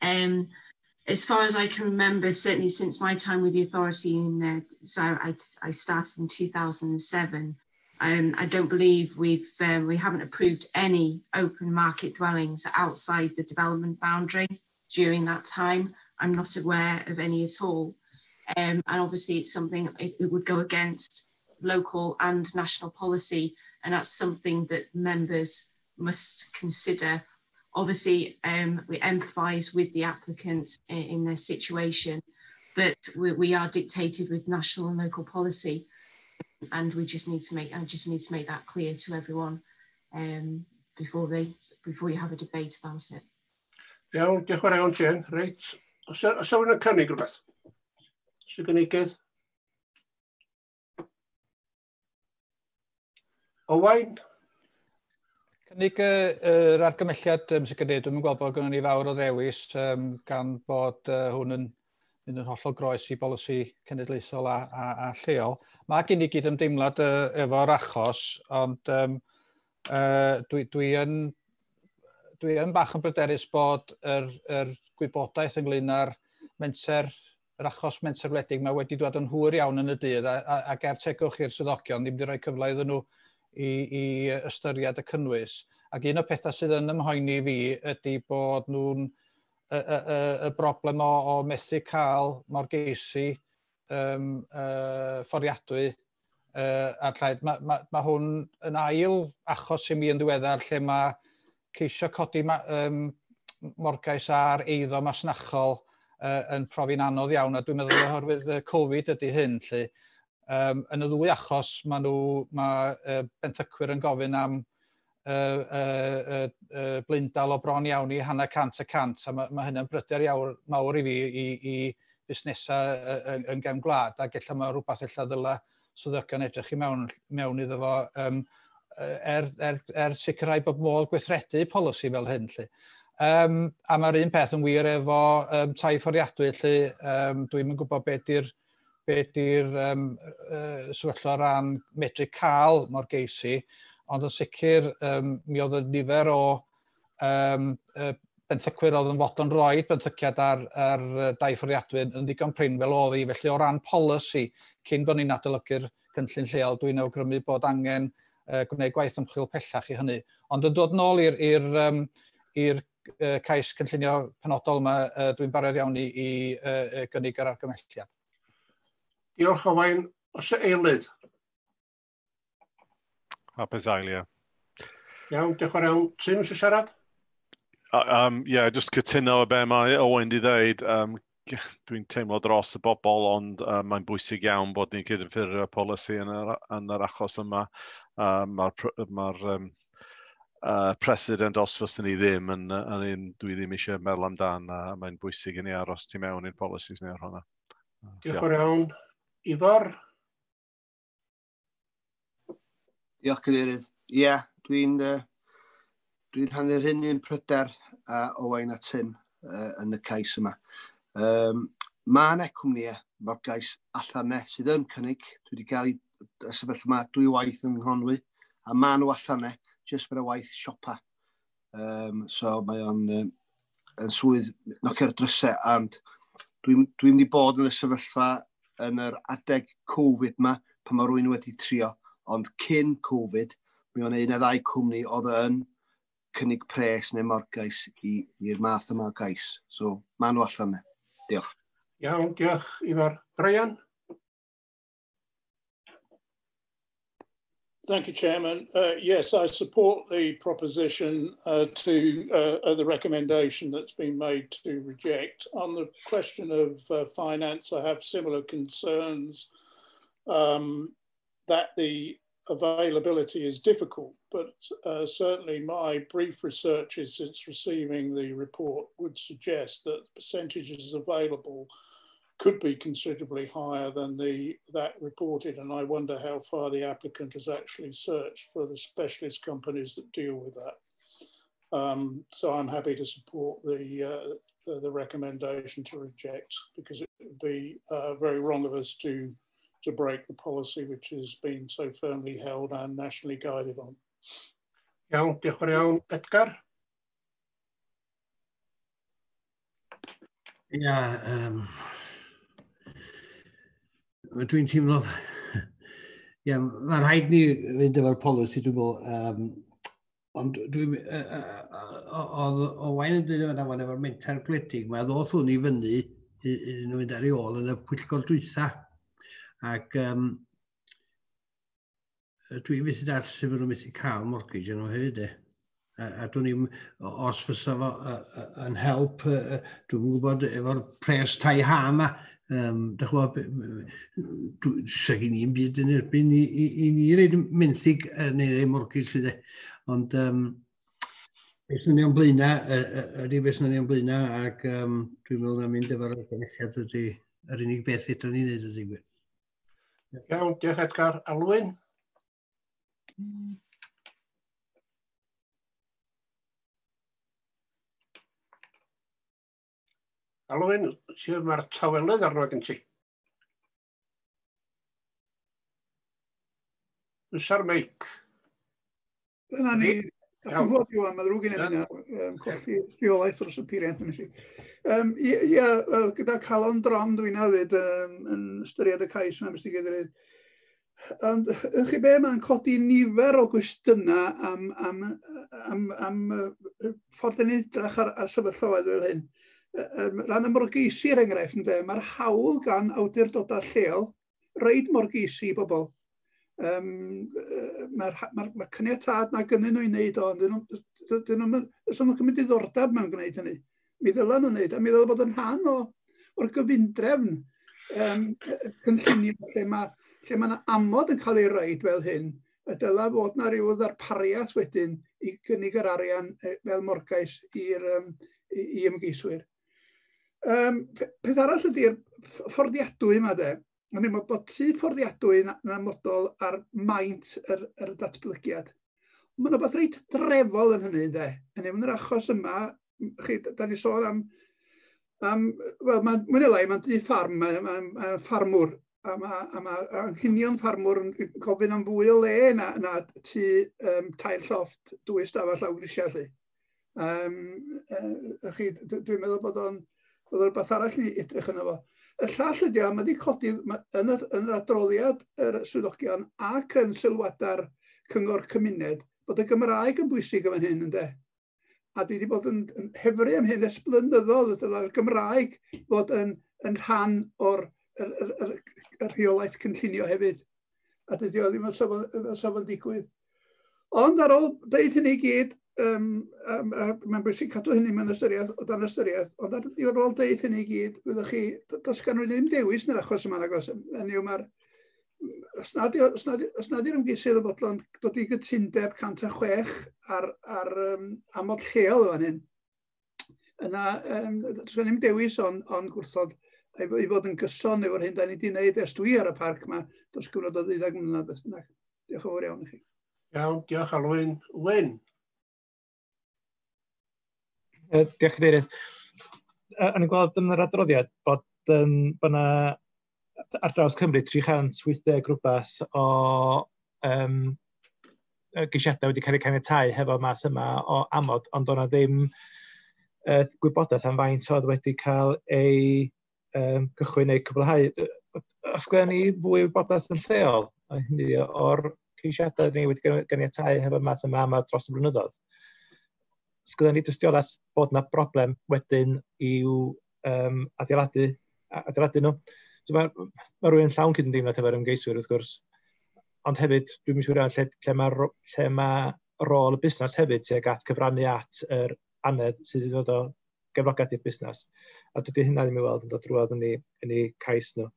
As far as I can remember, certainly since my time with the authority, so I started in 2007, I don't believe we haven't approved any open market dwellings outside the development boundary during that time. I'm not aware of any at all. And obviously it's something, it would go against local and national policy, and that's something that members must consider. Obviously, we empathise with the applicants in their situation, but we are dictated with national and local policy, and we just need to make, I just need to make that clear to everyone before you have a debate about it. Iawn, diolch yn fawr iawn, Jane. Reit. Oes 'na rhywun yn cynnig rhywbeth? Oes 'na gynigydd? Owain? Cynnig yr argymelliad, sy'n gwneud, dwi'n gweld bod gynnon ni fawr o ddewis, gan bod hwn yn mynd yn hollol groes i bolisi cenedlaethol a lleol. Mae gen i gyd-ymdeimlad efo'r achos, ond dwi yn bach yn bryderus bod yr gwybodaeth ynglyn â'r menter, yr achos menter wledig, mae wedi dod yn hwyr iawn yn y dydd, ac er tegwch i'r swyddogion, ddim wedi rhoi cyfle iddyn nhw i ystyried y cynnwys. Ac un o'r pethau sydd yn ymhoeni fi ydy bod nhw'n y broblem o methu cael morgeisi fforddiadwy A'r llaid. Mae ma, ma hwn yn ail achos i mi yn ddiweddar lle mae ceisio codi morgais ar eiddo masnachol yn profi'n anodd iawn, a dwi'n meddwl oherwydd Covid ydy hyn, lle. Yn y ddwy achos, mae nhw, mae benthycwyr yn gofyn am blaendal o bron iawn i 0.5%, a mae hynny'n bryder iawn mawr i fi i fusnesau yn gefn gwlad, ac ella mae rhywbeth ella ddyla swyddogion edrych i mewn iddo fo er sicrhau bod modd gweithredu polisi fel hyn. Lly. A mae'r un peth yn wir efo tai fforddiadwy, lle dwi'n yn gwybod beth di'r be di'r sefyllfa o ran medru cael morgeisi, ond yn sicr mi oedd y nifer o benthycwyr oedd yn fodlon rhoi benthyciad ar dai fforddiadwy yn ddigon prin fel oedd hi. Felly o ran polisi, cyn bod ni'n adolygu'r cynllun lleol, dwi'n awgrymu bod angen gwneud gwaith ymchwil pellach i hynny. Ond yn dod nôl i'r cais cynllunio penodol yma, dwi'n barod iawn i gynnig yr argymhelliad. Diolch, Owain. Oes eilydd? Hapus ailio. Iawn, diolch yn iawn. Tim eisiau siarad? Yeah, just cytuno be mae Owain di ddeud. Dwi'n teimlo dros y bobl, ond mae'n bwysig iawn bod ni'n cydymffurfio polisi yn yr achos yma. Mae'r precedent os fyswn ni ddim yn un dwi ddim eisiau meddwl amdan, a mae'n bwysig i ni aros tu mewn i'r policies ni ar hwnna. Diolch yn iawn. Ifor? Diolch, Cadeirydd. Ie, yeah, dwi rhannu'r hyn un pryder a Owain a Tim yn y cais yma. Mae yna cwmnïau morgais allan ne sydd yn cynnig. Dwi wedi cael ei sefyllfa yma dwy waith yng Nghonwy, a ma nhw allan ne, jyst mae'n waith siopa. So mae o'n yn swydd nocio'r drysau, ond dwi wedi bod yn y sefyllfa yn yr adeg Covid ma, pan mae rhywun wedi trio, ond cyn Covid, mi o'n un neu ddau cwmni oedd yn cynnig pres neu morgais i'r math yma o gais. So, maen nhw allan ne. Diolch. Iawn, diolch, Ifor. Brian? Thank you, Chairman. Yes, I support the proposition to the recommendation that's been made to reject. On the question of finance, I have similar concerns that the availability is difficult, but certainly my brief researches since receiving the report would suggest that the percentages available could be considerably higher than the that reported, and I wonder how far the applicant has actually searched for the specialist companies that deal with that. So I'm happy to support the recommendation to reject, because it would be very wrong of us to break the policy which has been so firmly held and nationally guided on. Iawn, diolch yn iawn. Edgar? Ia, dwi'n teimlo... Ia, mae rhaid ni fynd efo'r polisi, dwi'n meddwl. Ond dwi'n... Oedd Owain yn dweud yna fan efo'r menter gwledig, mae ddoth hwn i fyny iddyn nhw fynd ar ei ôl yn y pwyllgor dwytha. Ac dwi'n methu dall sut maen nhw'n methu cael mortgage yn nhw hefyd, e. A dwi'n i'n, os fysa fo yn help, dwi'n gwybod efo'r pres tai ha yma, dych chi'bod, sa gen i'n byd yn erbyn i ni reid menthyg neu rei mortgage sydd e. Ond beth sy'n ni o'n blaenau, ydy beth sy'n ni o'n blaenau, ac dwi'n meddwl na mynd efo'r argymhelliad ydy yr unig beth fedrwn ni wneud ydy gwir. Iawn, diolch, Edgar. Alwyn? Alwyn, sydd mae'r tawelydd arno gen ti. Pwysa'r meic. Dyna ni. Iawn. Dwi'n gwybod, mae'n ddrwg gen i hynna, colli rheolaeth dros y peiriant yn i. Ia, gyda calon drom dwi'n hefyd yn ystyried y cais yma, Mr Cadeirydd. Ond, ych chi be, mae'n codi nifer o gwestiynau am ffordd yn edrych ar sefyllfaoedd fel hyn. Rhan y morgeisi, er enghraifft, ynde, mae'r hawl gan awdurdodau lleol reid morgeisi i bobl. Mae'r ma caniatâd na gynnyn nhw i wneud o, ond dyn nhw'n cymryd diddordeb mewn gwneud hynny. Mi ddylen nhw'n wneud, a mi ddylen bod yn rhan o'r gyfundrefn cynllunio lle mae yna amod yn cael ei roid fel hyn, y dyla fod na ryw ddarpariaeth wedyn i gynnig yr arian fel morgais i ymgeiswyr. Peth arall ydy'r fforddiadwy yma de. O'n i'n meddwl bod tŷ fforddiadwy yn amodol ar maint yr datblygiad. Mae'n rhywbeth reit drefol yn hynny, de. Yn yr achos yma, chi, da ni sôn am wel, mwy neu lai, mae'n dŷ ffarm, mae'n ffarmwr, a mae anghenion ffarmwr yn gofyn am fwy o le na tŷ tair llofft, dwy stafell lawr grisiau, lly. Chi, dwi'n meddwl bod o'n rhywbeth arall i edrych yno fo. Y llall ydy o, mae wedi codi yn yr adroddiad yr swyddogion ac yn sylwadau'r cyngor cymuned bod y Gymraeg yn bwysig yn fan hyn, ynde. A dwi wedi bod yn hefru am hyn ers blynyddoedd, dyla'r Gymraeg fod yn rhan o'r rheolaeth cynllunio hefyd. A dydy o ddim yn safon digwydd. Ond ar ôl deud hynny i gyd, mae'n bwysig cadw hynny mewn ystyriaeth, o dan ystyriaeth, ond ar ôl deud hynny i gyd, fyddwch chi, does gan rhywun ddim dewis yn yr achos yma, nag oes. Hynny yw, os nad yw'r ymgeisydd yn bodlon dod i gytundeb 106 ar amod lleol fan hyn, yna does gan ddim dewis ond gwrthod i fod yn gyson efo'r hyn da ni wedi gwneud ers dwi ar y parc yma dros gyfnod o 12 mlynedd beth bynnag. Diolch yn fawr iawn i chi. Iawn, diolch Alwyn. Wyn. Diolch Cadeirydd. O'n i'n gweld yn yr adroddiad bod yna ar draws Cymru 380 rhywbeth o geisiadau wedi cael eu caniatáu hefo math yma o amod, ond o'na ddim gwybodaeth am faint oedd wedi cael ei cychwyn neu cyflhau. Os gwelwn ni fwy o wybodaeth yn lleol, hynny o'r ceisiadau ni wedi caniatáu hefo math yma yma dros y blynyddoedd, os gwelwn ni dystiolaeth bod yna broblem wedyn i'w adeiladu nhw. So mae rhywun llawn cydymdeimlad efo'r ymgeiswyr wrth gwrs, ond hefyd dwi'n siŵr iawn lle mae rôl y busnes hefyd tuag at cyfrannu at yr anedd sydd wedi dod o gefnogaeth i'r busnes. A dydy hynna ddim i weld yn dod drwodd yn eu cais nhw.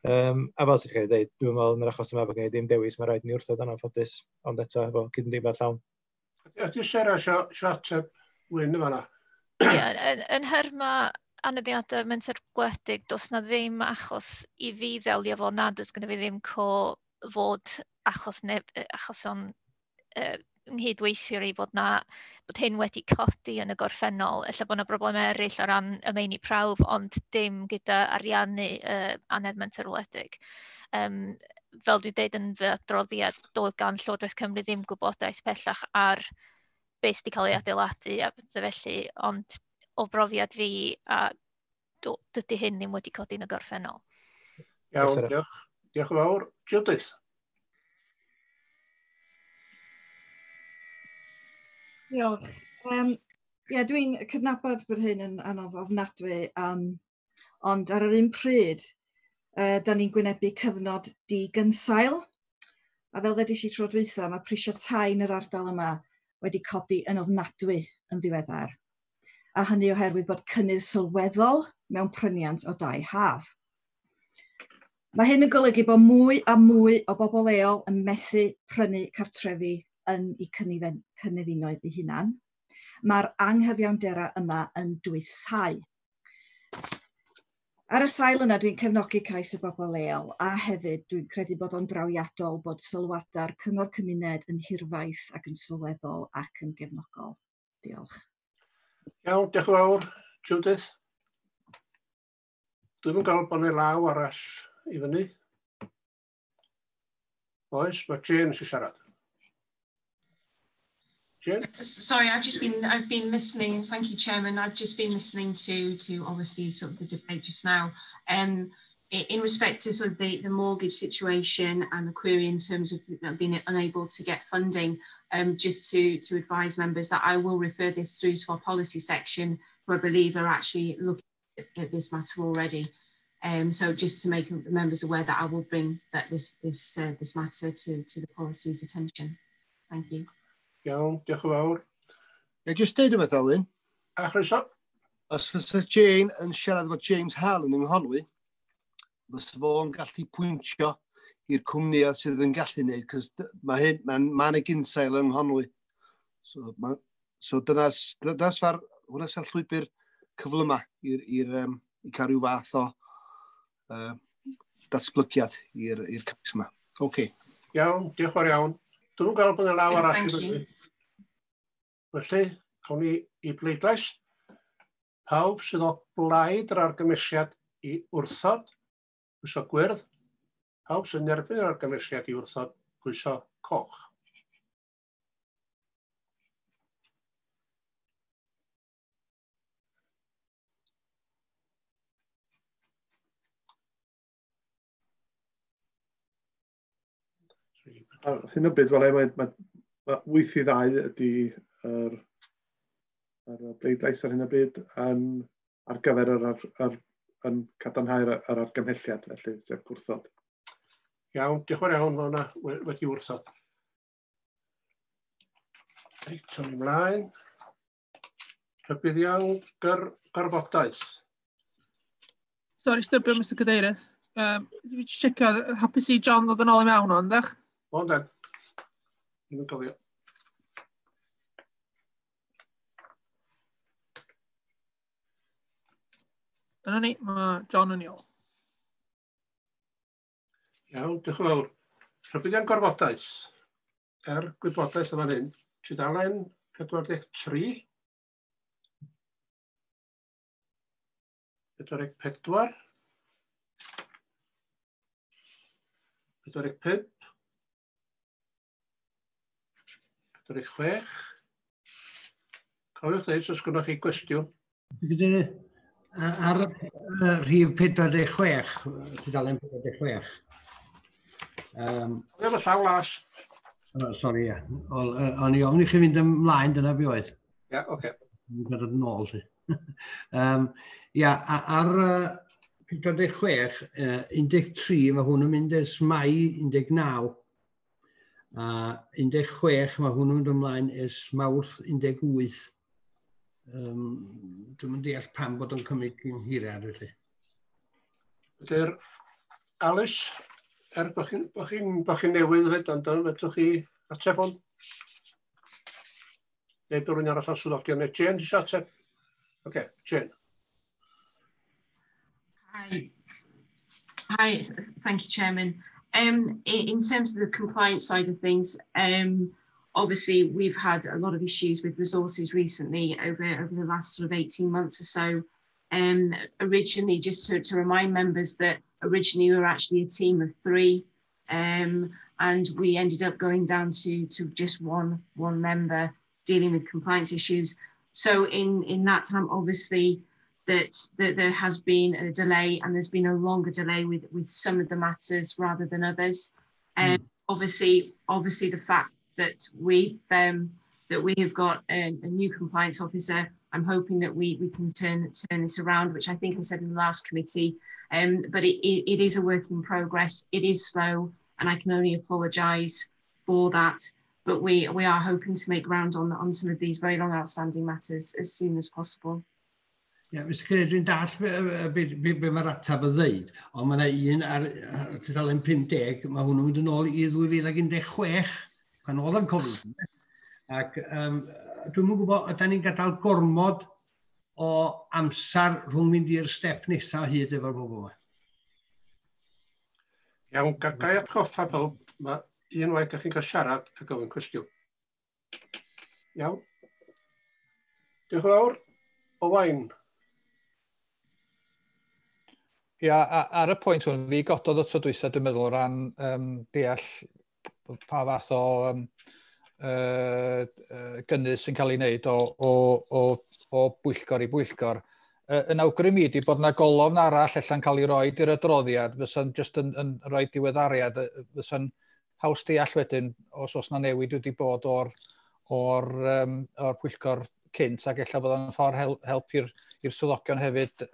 A fel sydd wedi cael ei dweud, dwi'n meddwl yn yr achos yma bod gen i ddim dewis, mae rhaid ni wrthod yn anffodus, ond eto efo cydymdeimlad llawn. Ydy Sarah eisiau ateb Wyn yma na? Ie, yn nhermau aneddiadau menter gwledig, does na ddim achos i fi ddelio fo, na does gynna fi ddim co fod achos achosion nghydweithiwr i bod hyn wedi codi yn y gorffennol. Ella bod yna broblemau eraill o ran y meini prawf, ond dim gyda ariannu anedd menter wledig. Fel dwi'n deud yn fy adroddiad, doedd gan Llywodraeth Cymru ddim gwybodaeth pellach ar beth sydd wedi cael ei adeiladu a pethau felly, ond o brofiad fi, a dydy hyn ddim wedi codi yn y gorffennol. Iawn, diolch. Diolch yn fawr. Judith. Diolch. Ie, dwi'n cydnabod bod hyn yn anodd ofnadwy, ond ar yr un pryd, da ni'n gwynebu cyfnod digynsail. A fel ddedais i tro dwytha, mae prisio tai yn yr ardal yma wedi codi yn ofnadwy yn ddiweddar. A hynny oherwydd bod cynnydd sylweddol mewn pryniant o dai haf. Mae hyn yn golygu bod mwy a mwy o bobl leol yn methu prynu cartrefi yn eu cynefinoedd eu hunan. Mae'r anghyfiawndera yma yn dwysau. Ar y sail yna dwi'n cefnogi cais y bobl leol, a hefyd dwi'n credu bod o'n drawiadol bod sylwadau'r cyngor cymuned yn hirfaith ac yn sylweddol ac yn gefnogol. Diolch. Iawn, diolch yn fawr, Judith. Dwi'm yn gweld bod yna law arall i fyny. Oes, mae Jane eisiau siarad. Jane? Sorry, I've been listening. Thank you, Chairman. I've just been listening to obviously sort of the debate just now. In respect to sort of the mortgage situation and the query in terms of being unable to get funding, just to advise members that I will refer this through to our policy section, who I believe are actually looking at this matter already. So just to make the members aware that I will bring that this matter to the policy's attention. Thank you. Iawn, diolch yn fawr. Ga i jyst deud rhywbeth, Alwyn? A chroeso. Os fysa Jane yn siarad efo James Harlan yng Nghonwy, fysa fo'n gallu pwyntio i'r cwmnïau sydd yn gallu wneud, cos mae hyn, mae'n ma gynsail yng Nghonwy. So dyna sfar, hwnna sy'r llwybr cyflyma i cael rhyw fath o datblygiad i'r cais yma. OK. Iawn, diolch fawr iawn. Dwi'n gweld bod yna law arall. Thank you. Felly, awn ni i bleidlais. Pawb sydd o blaid yr argymelliad i wrthod, pwyso gwyrdd. Pawb sy'n erbyn yr argymelliad i wrthod, pwyso coch. Ar hyn o bryd, fel mae 8-2 ydy yr bleidlais ar hyn o bryd yn, ar gyfer yr yn cadarnhau'r yr argymhelliad, felly, sef gwrthod. Iawn, diolch yn fawr iawn, mae hwnna wedi wrthod. Reit, awn ni ymlaen. Rhybuddion gorfodaeth. Sorry, stybio, Mr Cadeirydd. Dwi'n checio, hapus i John ddod yn ôl i mewn o'n, dech? O, den. Ddim yn cofio. Dyna ni, mae John yn ôl. Iawn, diolch yn fawr. Rhybuddion gorfodaeth. Er gwybodaeth yma hyn, tudalen 43. 44. 45. 46. Cofiwch ddeud os gwnnwch chi gwestiwn. Ar rhif 46, tudalen 46. Cofio fy llaw las. Oh, sori, ie. O'n i ofn i chi fynd ymlaen, dyna fi oedd. Ie, oce. Dwi'n dod yn ôl, lly. Ia, ar 46, 13, mae hwn yn mynd ers Mai 19. A 16, mae hwn yn mynd ymlaen ers Mawrth 18. Dwi'm yn deall pam bod o'n cymryd cyn hirad, felly. Ydy'r Alice, er bod chi newydd fyd, ond fedrwch chi ateb hwn? Neu bod rhywun arall o swyddogion, neu Jane, ti eisiau ateb? Oce, Jane. Hi. Hi, thank you, Chairman. In terms of the compliance side of things, obviously we've had a lot of issues with resources recently over the last sort of 18 months or so. Originally, just to remind members that originally we were actually a team of 3, and we ended up going down to just one member dealing with compliance issues. So in that time, obviously, that there has been a delay, and there's been a longer delay with some of the matters rather than others. Obviously, the fact that we have got a new compliance officer, I'm hoping that we can turn this around, which I think I said in the last committee. But it is a work in progress. It is slow, and I can only apologise for that. But we are hoping to make ground on some of these very long outstanding matters as soon as possible. Ie, yeah, Mr Cadeirydd, dwi'n dall be mae'r atab yn ddeud, ond mae yna un ar tudalen 50, mae hwnnw'n mynd yn ôl i 2016, pan oedd am Covid. Ac dwi'm yn gwybod, ydan ni'n gadael gormod o amser rhwng mynd i'r step nesaf hyd efo'r bobl yma. Iawn, ga i atgoffa pawb, mae unwaith ydych chi'n cael siarad a gofyn cwestiwn. Iawn. Diolch yn fawr. Owain. Ia, ar y pwynt hwn, fi gododd y tro dwytha, dwi'n meddwl, o ran deall pa fath o gynnydd sy'n cael ei wneud o bwyllgor i bwyllgor. Yn awgrym i ydi bod yna golofn arall ella'n cael ei roed i'r adroddiad, fysa'n just yn rhoi diweddariad, fysa'n haws deall wedyn os oes 'na newid wedi bod o'r pwyllgor cynt, ac ella bod o'n ffordd help i'r swyddogion hefyd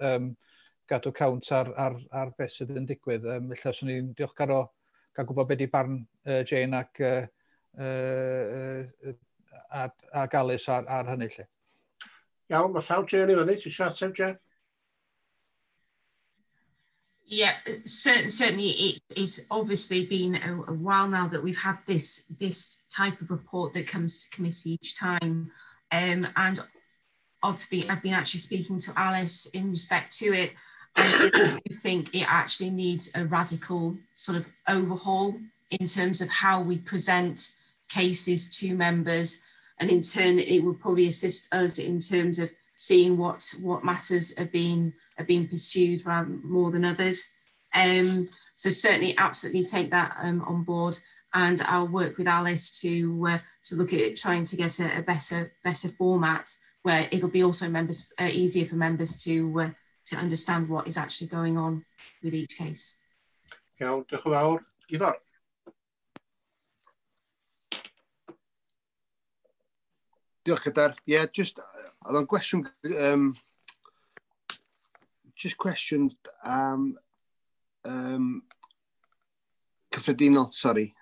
gadw cawnt ar beth sydd yn digwydd. Felly, swn i'n diolchgar o gael gwybod beth di barn Jane ac a Alice ar hynny. Lle. Iawn, mae llaw Jane i fyny. Ti eisiau ateb, Jane? Yeah, certainly it's obviously been a while now that we've had this type of report that comes to committee each time. And I've been actually speaking to Alice in respect to it, and I do think it actually needs a radical sort of overhaul in terms of how we present cases to members, and in turn it will probably assist us in terms of seeing what matters are being pursued rather more than others. So certainly absolutely take that on board, and I'll work with Alice to look at it, trying to get a better format where it'll be also members easier for members to understand what is actually going on with each case. Iawn, diolch yn fawr. Ifor. Diolch, Cadair. Ie, yeah, just, oedd o'n gwestiwn, just cwestiwn cyffredinol, sorry,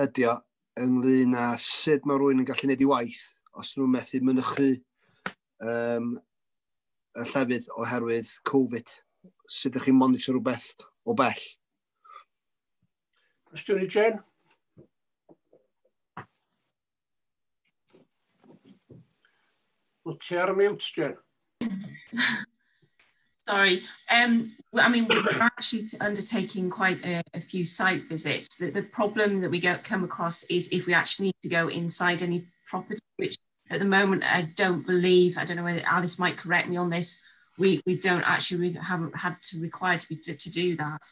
ydy o, ynglyn â sut mae rhywun yn gallu gwneud i waith os nhw'n methu mynychu y llefydd oherwydd Covid. Sut ydych chi'n monitro rhywbeth o bell? Cwestiwn i Jane? Wyt ti ar mute, Jane? Sorry. I mean, we're actually undertaking quite a few site visits. The problem that we come across is if we actually need to go inside any property, which at the moment I don't believe, I don't know whether Alice might correct me on this, we don't actually haven't had to require to be to do that.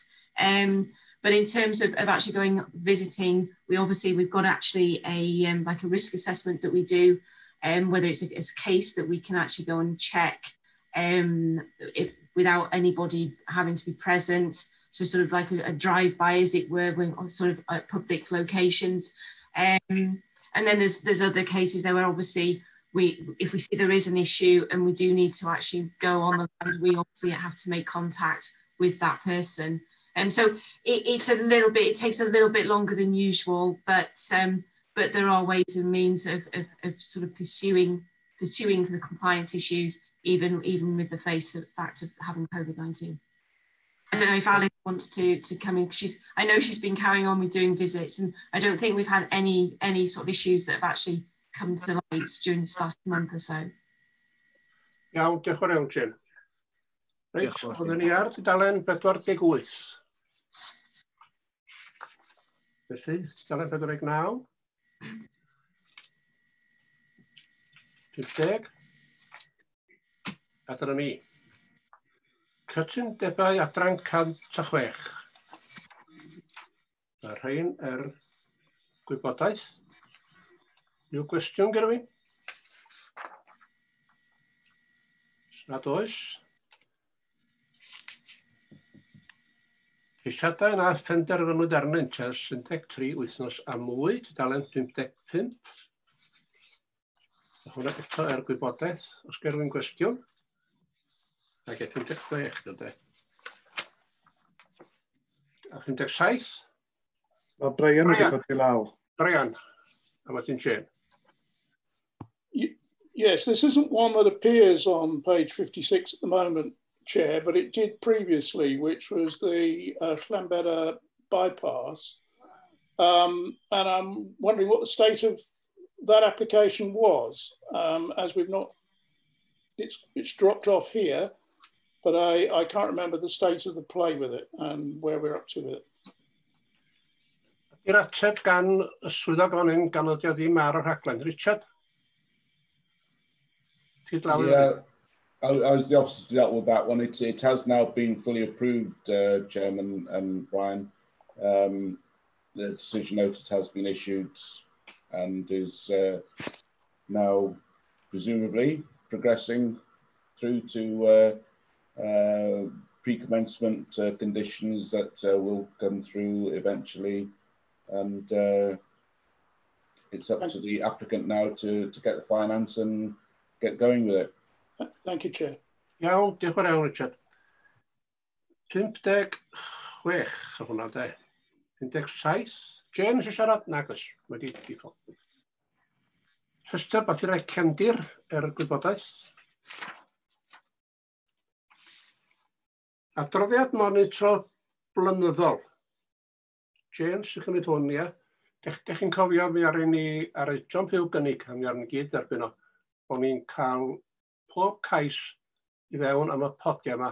But in terms of actually going visiting, we obviously, we've got actually a like a risk assessment that we do, whether it's a case that we can actually go and check if, without anybody having to be present. So sort of like a drive-by, as it were, when sort of at public locations. And then there's other cases there where obviously if we see there is an issue and we do need to actually go on the land, we obviously have to make contact with that person. And so it takes a little bit longer than usual, but there are ways and means of sort of pursuing the compliance issues, even with the face of fact of having COVID-19. I don't know if Alice wants to come in. I know she's been carrying on with doing visits, and I don't think we've had any sort of issues that have actually come to light during this last month or so. Iawn, diolch yn fawr iawn, Jane. Reit, oedden ni ar dudalen 48. Felly, tudalen 49. 50. A dyna ni. Cytundebau adran 106. Mae rhain er gwybodaeth. Yw gwestiwn gyda fi? Os nad oes. Ceisiadau na phenderfynwyd arnynt ers 13 wythnos a mwy, tudalen 55. A hwnna eto er gwybodaeth, os gen rhywun gwestiwn. Ac e 56, dydy. A 57. Mae Brian wedi codi law. Brian, a wedyn Jane. Yes, this isn't one that appears on page 56 at the moment, Chair, but it did previously, which was the Llanbedr bypass. And I'm wondering what the state of that application was, as we've not, it's dropped off here, but I can't remember the state of the play with it and where we're up to with it. Ydy'r ateb gan y swyddog fan hyn gan ydy o ddim ar y rhaglen. Richard? Ti'n lawr? Yeah, I was the officer who dealt with that one. It has now been fully approved, Chairman and Brian. The decision notice has been issued and is now presumably progressing through to pre-commencement conditions that will come through eventually. And it's up to the applicant now to get the finance and get going with it. Thank you, Chair. Iawn, diolch yn fawr iawn, Richard. 56 hwnna, de. 57. Jane eisiau siarad? Nag oes, wedi diffodd. Rhestr bapurau cefndir er gwybodaeth. Adroddiad monitro blynyddol. Jane sy'n cymryd hwn, ia. Dech, dech chi'n cofio mi ar ni ar y John Pugh gynnig, a mi ar ni gyd erbyn o, o'n ni'n cael pob cais i fewn am y podiau yma,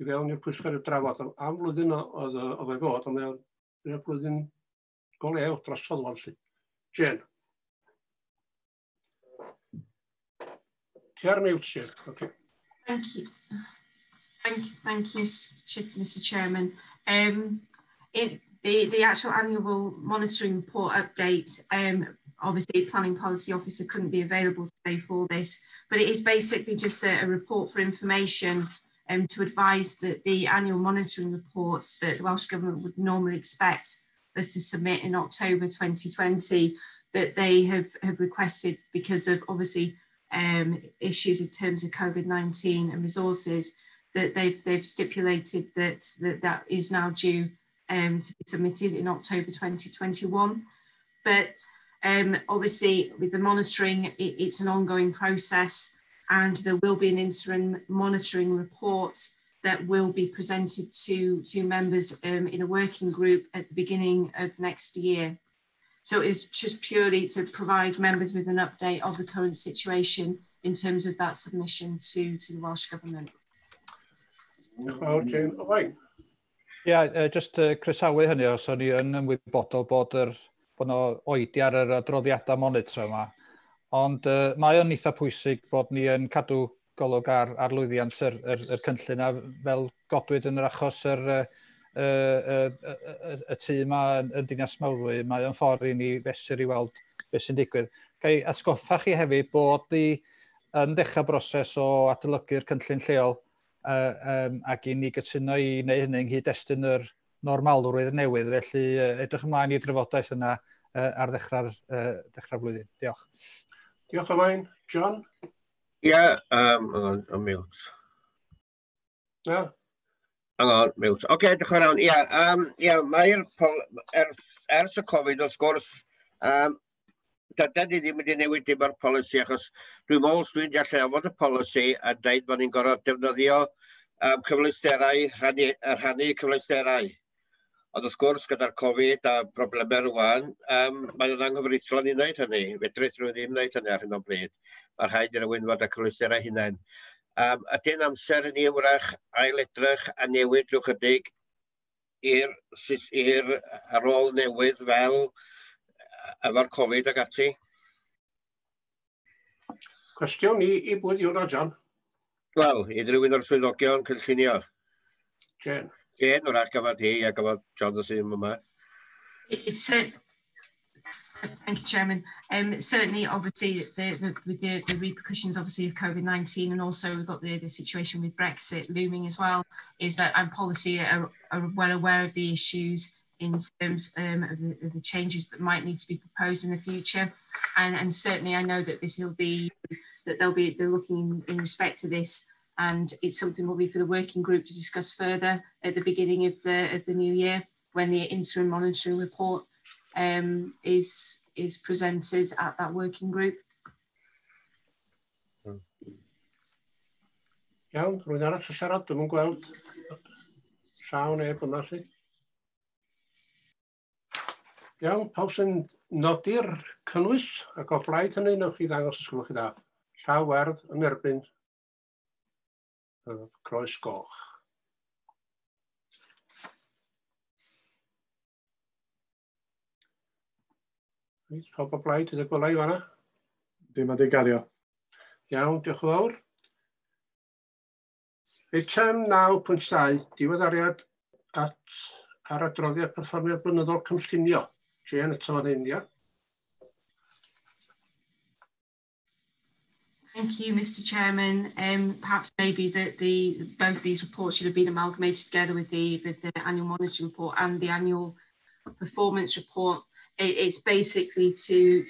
i fewn i'r pwyllgor i'w drafod. Am flwyddyn oedd oedd ei fod, ond mae'n blwyddyn go lew drosodd wan lly. Jane. Ti ar mute, Jane. Okay. Thank you. Thank you, Mr Chairman. The actual annual monitoring report update, obviously Planning Policy Officer couldn't be available today for this, but it is basically just a report for information to advise that the annual monitoring reports that the Welsh Government would normally expect us to submit in October 2020, that they have requested because of obviously issues in terms of COVID-19 and resources, that they've stipulated that is now due to be submitted in October 2021. But obviously with the monitoring, it's an ongoing process, and there will be an interim monitoring report that will be presented to members in a working group at the beginning of next year. So it's just purely to provide members with an update of the current situation in terms of that submission to the Welsh Government. Diolch yn fawr, Jane. Owain? Ie, just croesawu hynny, os o'n i yn ymwybodol bod yna oedi ar yr adroddiadau monitro yma. Ond mae o'n eitha pwysig bod ni yn cadw golwg ar lwyddiant yr cynllun, a fel godwyd yn yr achos y tŷ yma yn Dinas Mawddwy, mae o'n ffordd i ni fesur i weld beth sy'n digwydd. Ga i atgoffa chi hefyd bod ni yn dechrau broses o adolygu'r cynllun lleol ac i ni gytuno i wneud hynny yng nghyd-destun yr normalrwydd newydd, felly edrych ymlaen i'r drafodaeth yna ar ddechrau'r flwyddyn. Diolch. Diolch Owain. John? Ie, hang on, on mute. Na. Hang on, mute. Oce, diolch yn fawr iawn. Ie, mae'r ers y Covid, wrth gwrs, dydan ni ddim wedi newid dim ar polisi, achos dwi'n meddwl, dwi'n deall fod y polisi a dweud fod ni'n gorfod defnyddio cyfleusterau, rhannu cyfleusterau. Ond wrth gwrs, gyda'r Covid a problemau rwan, mae'n anghyfreithlon i wneud hynny. Fedrith rhywun ddim wneud hynny ar hyn o bryd. Mae rhaid i rywun fod â cyfleusterau hunain. Ydy'n amser i ni wrach ailedrych a newid rhyw chydig i'r ar ôl newydd fel efo'r Covid ac ati? Cwestiwn i bwy yw hwnna, John? Wel, i rywun o'r swyddogion cynllunio. Jane. Jane, wrach gafodd hi a gafodd John os ddim yma. Thank you, Chairman. Certainly, obviously, with the repercussions, obviously, of COVID-19, and also we've got the situation with Brexit looming as well, is that our policy are well aware of the issues in terms of the changes that might need to be proposed in the future. And certainly I know that this will be, that they'll be they're looking in respect to this, and it's something will be for the working group to discuss further at the beginning of the new year, when the interim monitoring report is presented at that working group. Iawn, rwy'n arall o siarad, dwi'm yn gweld llaw neb yma lly. Iawn, pawb sy'n nodi'r cynnwys ac o blaid hynny, newch chi ddangos os gwelwch chi dda. Llaw werdd yn erbyn croes goch. Reit, pawb o blaid, ydy gwela i fan'na? Dim adeg gario. Iawn, diolch yn fawr. Eitem 9.2, diweddariad ar adroddiad perfformiad blynyddol cynllunio. Jane, eto fan hyn, ia. Thank you, Mr Chairman. Perhaps maybe that both these reports should have been amalgamated together with the annual monitoring report and the annual performance report. It's basically to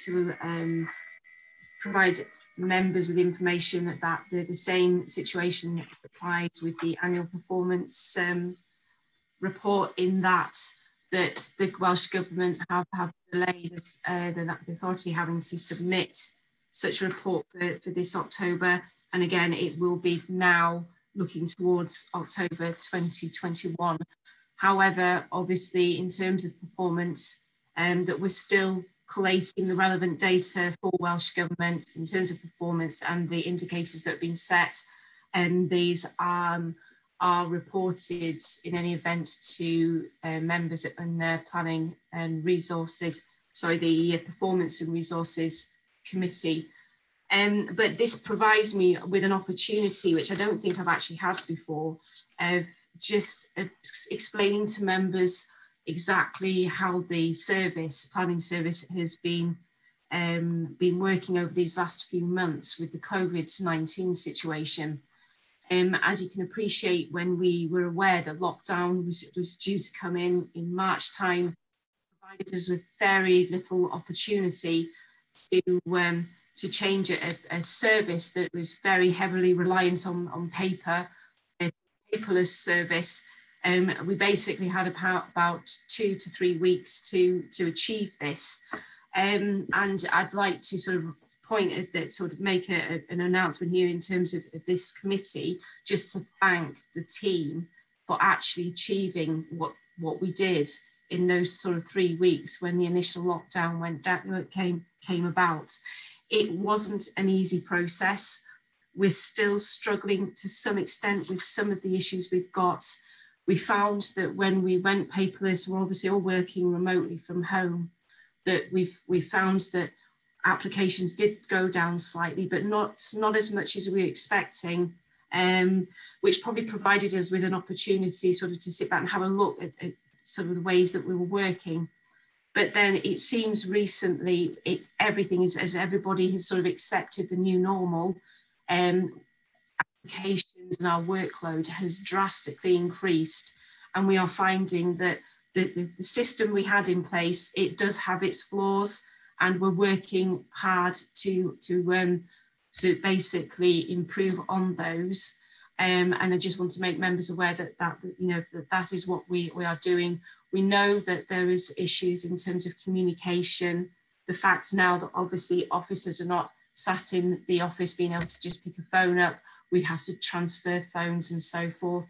provide members with information that the same situation applies with the annual performance report in that the Welsh Government have delayed the authority having to submit such a report for this October. And again, it will be now looking towards October 2021. However, obviously, in terms of performance, that we're still collating the relevant data for Welsh Government in terms of performance and the indicators that have been set, and these are reported in any event to members in their planning and resources, sorry, the Performance and Resources Committee. But this provides me with an opportunity, which I don't think I've actually had before, of just explaining to members exactly how the service, planning service, has been working over these last few months with the COVID-19 situation. As you can appreciate, when we were aware that lockdown was due to come in March time, provided us with very little opportunity to change a service that was very heavily reliant on paper, a paperless service. We basically had about 2 to 3 weeks to achieve this. And I'd like to sort of point at that, sort of make an announcement here in terms of this committee, just to thank the team for actually achieving what we did in those sort of 3 weeks when the initial lockdown went down, came about. It wasn't an easy process. We're still struggling to some extent with some of the issues we've got. We found that when we went paperless, we're obviously all working remotely from home, that we found that applications did go down slightly, but not as much as we were expecting, which probably provided us with an opportunity sort of to sit back and have a look at some of the ways that we were working. But then it seems recently, everything is, as everybody has sort of accepted the new normal, applications and our workload has drastically increased. And we are finding that the system we had in place, it does have its flaws, and we're working hard to basically improve on those. And I just want to make members aware that you know, that is what we are doing. We know that there is issues in terms of communication. The fact now that obviously officers are not sat in the office being able to just pick a phone up, we have to transfer phones and so forth.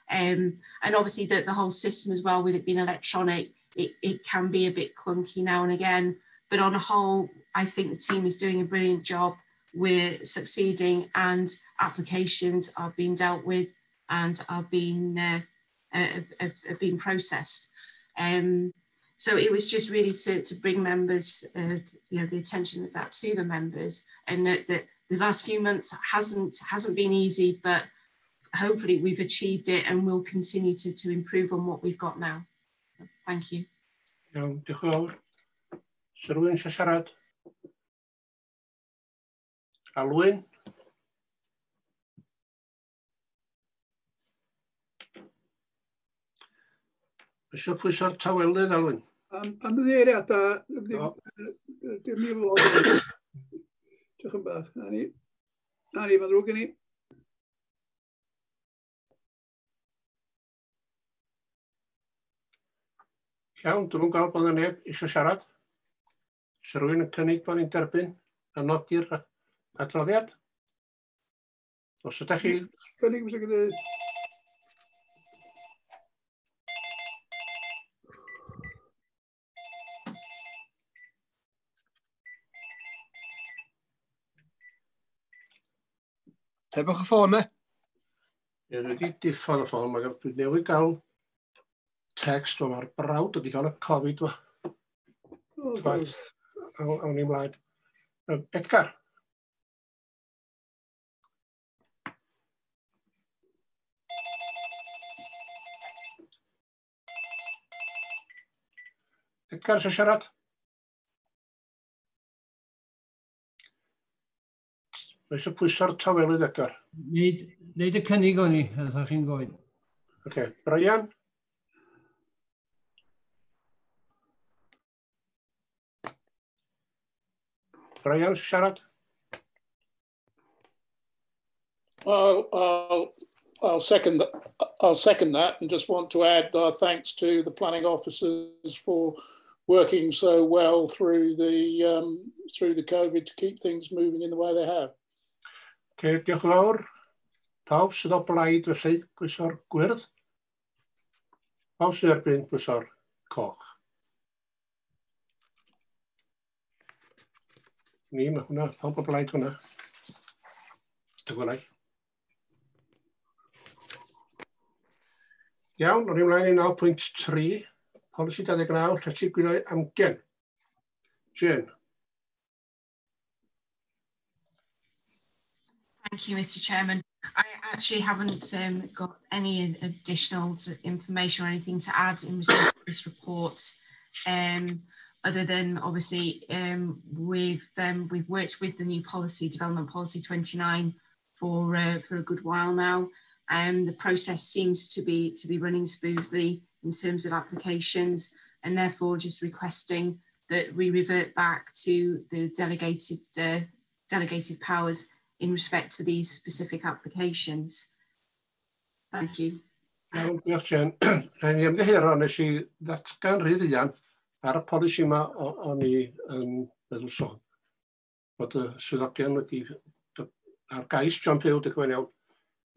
And obviously the whole system as well, with it being electronic, it can be a bit clunky now and again. But on a whole, I think the team is doing a brilliant job. We're succeeding, and applications are being dealt with and are being processed. So it was just really to bring members, you know, the attention of that to the members, and that the last few months hasn't been easy, but hopefully we've achieved it and we'll continue to improve on what we've got now. Thank you. Iawn, diolch yn fawr. Sa rhywun eisiau siarad? Alwyn? Eisiau pwyso'r tawelydd, Alwyn? Ymddiheuriadau, dim i fod. Diolch yn bach. Na ni, mae'n ddrwg gen i. Iawn, dwi'm yn gweld bod yna neb eisiau siarad. Sa rhywun yn cynnig bod ni'n derbyn a nodi'r adroddiad? Os ydych chi... Cynnig, Mr Cadeirydd. Tebwch y ffôn, ne? Ie, dwi wedi diffodd y ffôn. Dwi newydd gael text o mae'r brawd wedi cael y Covid ma. Right. Awn ni mlaen. Edgar? Edgar, eisiau siarad? Mae eisiau pwyso'r tawelydd, Edgar. Neud y cynnig o'n i, os ydych chi'n gofyn. Oce, Brian? Brian, siarad? I'll I'll second that. I'll second that, and just want to add our thanks to the planning officers for working so well through the COVID to keep things moving in the way they have. Okay, diolch yn fawr. Pawb sydd o blaid felly, pwyso'r gwyrdd. Pawb sydd erbyn, pwyso'r coch. Ni, mae hwnna, pawb o blaid hwnna. Dy. Iawn, o'n i ymlaen i 9.3, polisi 29, llety gwyliau amgen. Jane. Thank you, Mr. Chairman. I actually haven't got any additional information or anything to add in respect to this report, other than obviously we've worked with the new policy, Development Policy 29, for a good while now. The process seems to be running smoothly in terms of applications, and therefore just requesting that we revert back to the delegated powers in respect to these specific applications. Thank you. Iawn, diolch Jane. Rhaid ni ymddiheuro, nes i ddatgan rhy fuan ar y polisi yma o'n i yn meddwl sôn. Bod y swyddogion wedi, ar gais John Pugh, dwi'n gwybod iawn,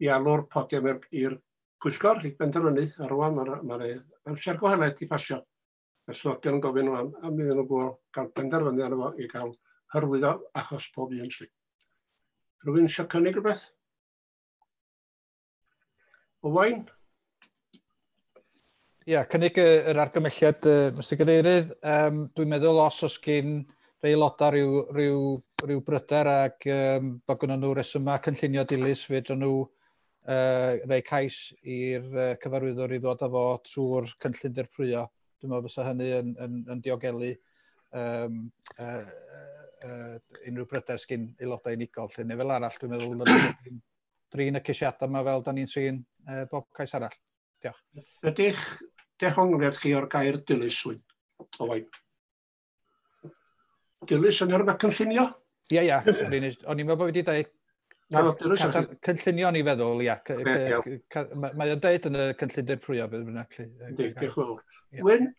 i alw'r podium i'r pwyllgor i benderfynu, a rwan mae'r amser go helaeth i pasio. Y swyddogion yn gofyn rwan am iddyn nhw gael benderfynu arno fo i gael hyrwyddo achos pob un lly. Rhywun eisiau cynnig rhywbeth? Owain? Ia, cynnig yr argymelliad, Mr Cadeirydd. Dwi'n meddwl os oes gyn aelodau rhyw bryder ac bod gynnon nhw resymau cynllunio dilys, fedrwn nhw rhoi cais i'r cyfarwyddwr i ddod â fo trwy'r cynllun dirprwyo. Dwi'n meddwl fysa hynny yn diogelu unrhyw bryder sgyn aelodau unigol. Lle, neu fel arall, dwi'n meddwl drin y ceisiadau yma fel da ni'n trin bob cais arall. Diolch. Ydych dehongliad chi o'r gair dilys, Owain? Dilys yn nhermau cynllunio? Ia, ia. Sorry, o'n i'n meddwl bod wedi dweud cynllunio ni feddwl, ia. Mae o'n dweud yn y cynllun dirprwyo. Diolch yn fawr. Wyn?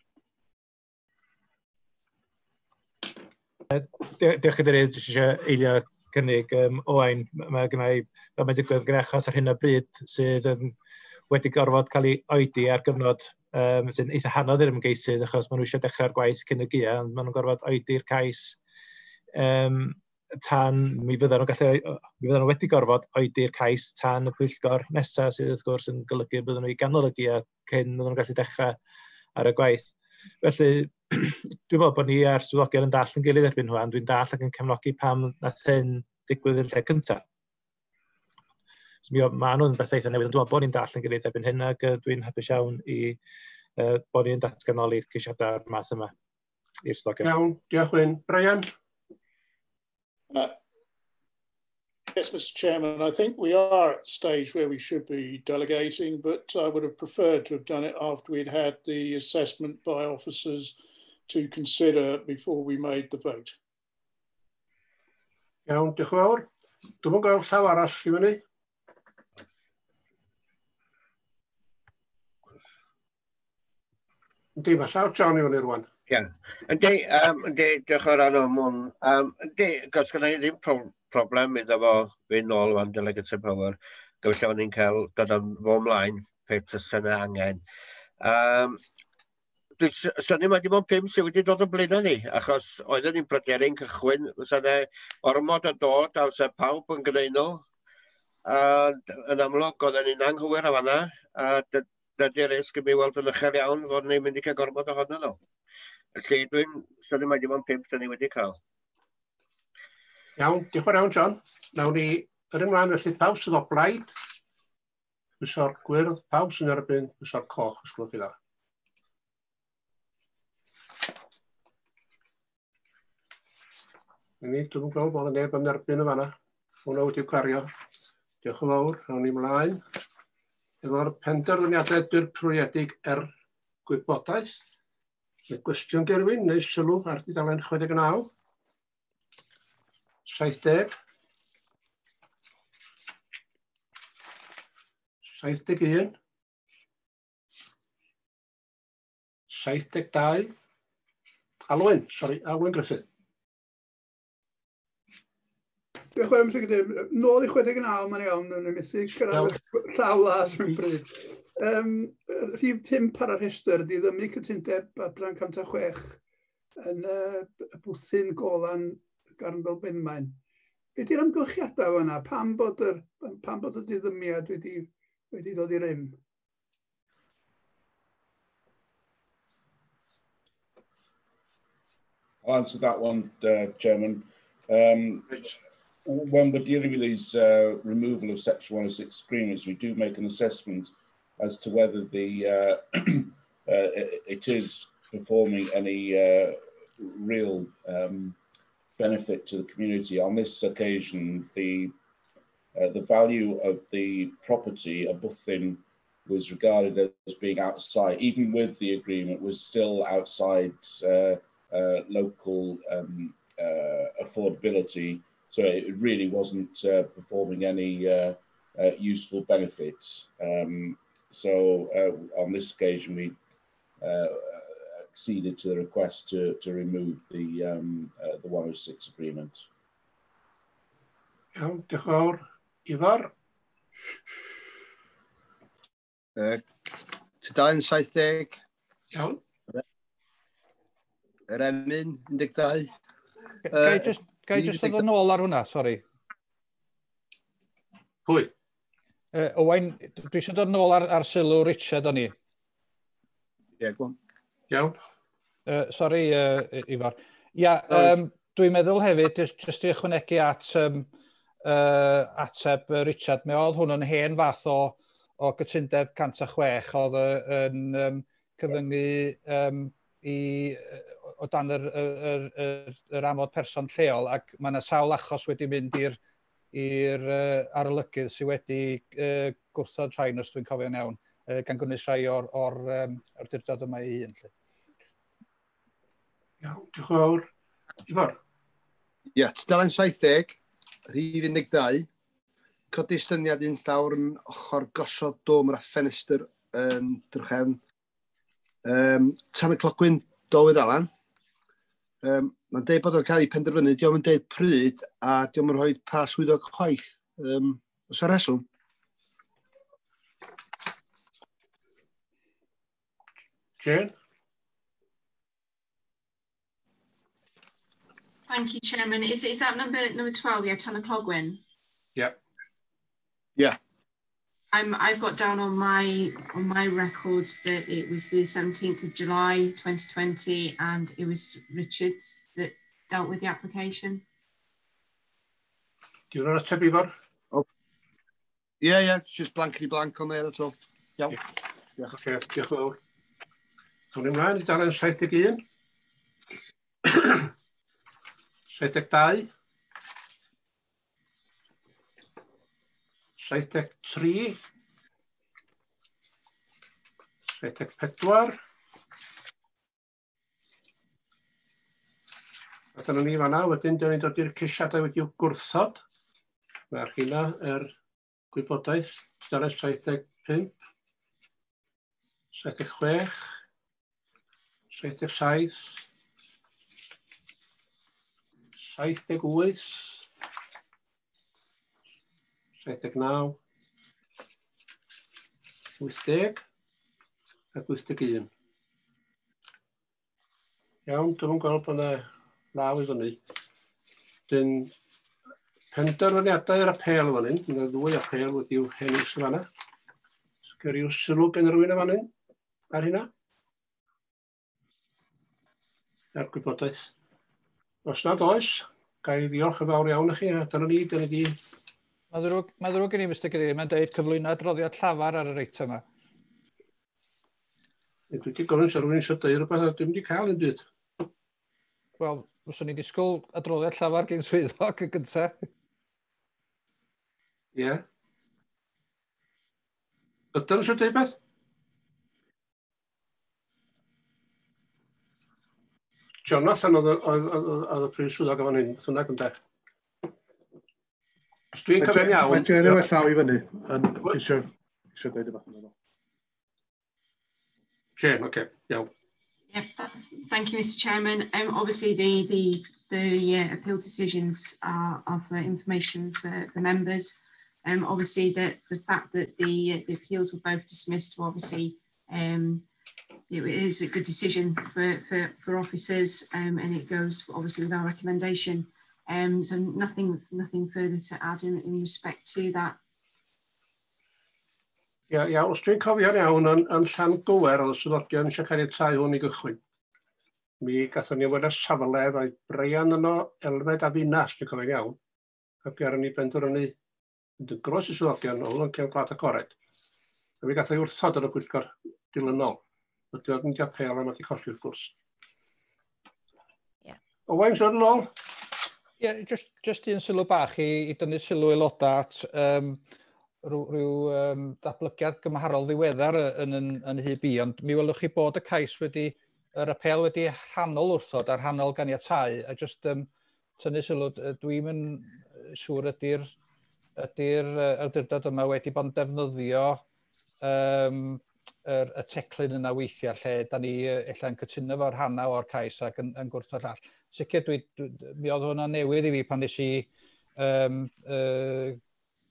Diolch Cadeirydd, jyst eisiau eilio cynnig. Owain, mae gynna i, fel mae'n digwydd, gyda achos ar hyn o bryd sydd wedi gorfod cael ei oedi ar gyfnod sy'n eitha hanodd i'r ymgeisydd, achos maen nhw eisiau dechrau'r gwaith cyn y gaea, ond maen nhw'n gorfod oedi'r cais tan mi fyddan nhw'n gallu, mi fyddan nhw wedi gorfod oedi'r cais tan y pwyllgor nesaf, sydd wrth gwrs yn golygu bydden nhw i ganol y gaea cyn bydden nhw'n gallu dechrau ar y gwaith. Felly, dwi'n meddwl bod ni a'r swyddogion yn dall yn gilydd erbyn hwn, dwi'n dall ac yn cefnogi pam nath hyn digwydd yn lle cyntaf. So, mae nhw'n beth eitha newydd, ond dwi'n meddwl bod ni'n dall yn gilydd erbyn hyn, ac dwi'n hapus iawn i bod ni'n datganoli'r ceisiadau'r math yma i'r swyddogion. Iawn, diolch Wyn. Brian? Yes, Mr. Chairman, I think we are at the stage where we should be delegating, but I would have preferred to have done it after we'd had the assessment by officers to consider before we made the vote. Iawn, diolch yn fawr. Dwi'm yn gweld llaw arall i fyny. Yndi, mae llaw John i fyny rwan. Ie. Yndi, diolch o'r anw mwyn. Yndi, gos gynna i ddim problem iddo fo fynd nôl fan delegated power. Gobeithio o'n ni'n cael dod o'n fo ymlaen pe tysa yna angen. Dwi'n synnu mai dim ond 5 sydd wedi dod yn blaenau ni, achos oedden ni'n pryderu'n cychwyn, fysa yna ormod yn dod a fysa pawb yn gwneud nhw. A yn amlwg oedden ni'n anghywir o fanna, a dydy'r risg yn mi weld yn uchel iawn fod ni'n mynd i cael gormod ohonyn nhw. Felly dwi'n synnu mai dim ond 5 dyn ni wedi cael. Iawn, diolch yn fawr iawn, John. Nawn ni yrru ymlaen felly pawb sydd o blaid, pwyso'r gwyrdd, pawb sy'n erbyn, pwyso'r coch, os gwelwch chi dda. Ni, dwi'm yn gweld bod yna neb yn erbyn y fanna. Hwna wedi'w cario. Diolch yn fawr, awn ni ymlaen. Efo'r penderfyniadau dirprwyedig er gwybodaeth. Mae gwestiwn Gerwyn neu sylw ar dudalen 69. 70. 71, 72, Alwyn, sori, Alwyn Griffith. Diolch yn fawr, Mr Cadeirydd. Nôl i 69, mae'n iawn, yn methu cyrraedd llaw las mewn bryd. Rhif 5 ar y rhestr, diddymu cytundeb adran 106 yn y bwthyn golan Garndolbenmaen. Be di'r amgylchiadau fan'na? Pam bod y diddymiad wedi dod i rym? I'll answer that one, Chairman. When we're dealing with these removal of Section 106 agreements, we do make an assessment as to whether it is performing any real benefit to the community. On this occasion, the value of the property, a bwthyn, was regarded as being outside, even with the agreement, was still outside local affordability. So it really wasn't performing any useful benefits. So on this occasion, we acceded to the request to remove the 106 agreement. Iawn, diolch yn fawr. Ifor? Tudalen 70. Iawn. Yr emyn, 12. Gai just ddod yn ôl ar hwnna, sori. Pwy? Owain, dwi eisiau dod yn ôl ar sylw Richard o'n i. Ie, yeah, go on. Iawn. Sori, Ifor. Ia, dwi'n meddwl hefyd, just i ychwanegu at ateb Richard, mi oedd hwn yn hen fath o gytundeb 106 oedd yn cyfyngu o dan yr amod person lleol, ac mae yna sawl achos wedi mynd i'r arolygydd sydd wedi gwrthod rhain, os dwi'n cofio'n iawn, gan gynnwys rhai o'r awdurdod yma ei hun. Lly. Iawn, diolch yn fawr. Ifor? Ie, yeah, tudalen 70, rhif 12, codi estyniad un llawr yn ochr gosod dômr a ffenestr yn drachefn. Tan y Clogwyn, Dolwyddelan. Mae'n deud bod o'n cael ei penderfynu, dio'm yn deud pryd a dio'm yn rhoi pa swyddog chwaith. Oes 'na reswm? Jane? Thank you, Chairman. Is that number 12? Yeah, Tan y Clogwyn? Yeah. Yeah. I've got down on my records that it was the 17th of July 2020 and it was Richards that dealt with the application. Do you want to ateb, Ifor? Oh. Yeah, it's just blankety blank on there, that's all. Iawn. Yeah. Okay, diolch yn fawr. Awn ni ymlaen i dalen 71. 72. 73. 74. A dyna ni fanna, wedyn dyn ni'n dod i'r ceisiadau wedi'w gwrthod. Mae'r rheina er gwybodaeth, tudalen 75, 76, 77, 78, 79, 80 ac 81. Iawn, dwi'm yn gweld bod yna law i fyny. Dyn penderfyniadau ar apêl fan hyn. Mae yna ddwy apêl wedi'w hennill yn fanna. Sgen ryw sylw gen rhywun yn fan hyn ar hynna? Er gwybodaeth. Os nad oes, ga i ddiolch yn fawr iawn i chi, a dyna ni, dyna ni. Mae ddrwg gen i, Mr Cadeirydd, mae'n deud cyflwyno adroddiad llafar ar yr eitem yma. Dwi wedi gofyn sa rhywun eisiau deud rhywbeth, a dwi'm wedi cael un byd. Wel, fyswn i'n disgwyl adroddiad llafar gen swyddog y gyntaf. Ie. Yeah. Ydyn nhw eisiau deud beth? Jonathan oedd y prif swyddog efo hyn, beth bynnag ynde. Os dwi'n cofio'n iawn. Mae Jerry efo llaw i fyny. Yn eisiau. eisiau dweud rhywbeth yn ôl. Jane, okay, iawn. Yeah, thank you, Mr Chairman. Obviously, the appeal decisions are for information for members. Obviously, the fact that the appeals were both dismissed were obviously it is a good decision for officers, and it goes obviously with our recommendation. So nothing further to add in respect to that. Ia, ia, os dwi'n cofio'n iawn, yn Llangywer, oedd y swyddogion eisiau caniatáu hwn i gychwyn. Mi gathon ni ymweld â safle, roedd Brian yno, Elfed a finna, os dwi'n cofio'n iawn. Ac ar ni benderfynu mynd yn groes i swyddogion, oedd hwn yn cefn gwlad agored. A mi gath ei wrthod yn y pwyllgor dilynol. Ydy oedd yn apêl a mae wedi colli wrth gwrs. Yeah. Owain, sôn yn ôl? Ie, yeah, just un sylw bach i dynnu sylw aelodau at rhyw datblygiad gymharol ddiweddar yn hyb i, ond mi welwch chi bod y cais wedi, yr apêl wedi rhannol wrthod a rhannol ganiatáu, a just tynnu sylw, dwi'n yn siŵr ydy'r awdurdod yma wedi bod yn defnyddio y teclyn yna weithiau lle da ni ella'n cytuno fo'r rhannau o'r cais ac yn gwrthod llall. Sicr, mi oedd hwnna newydd i fi pan nes i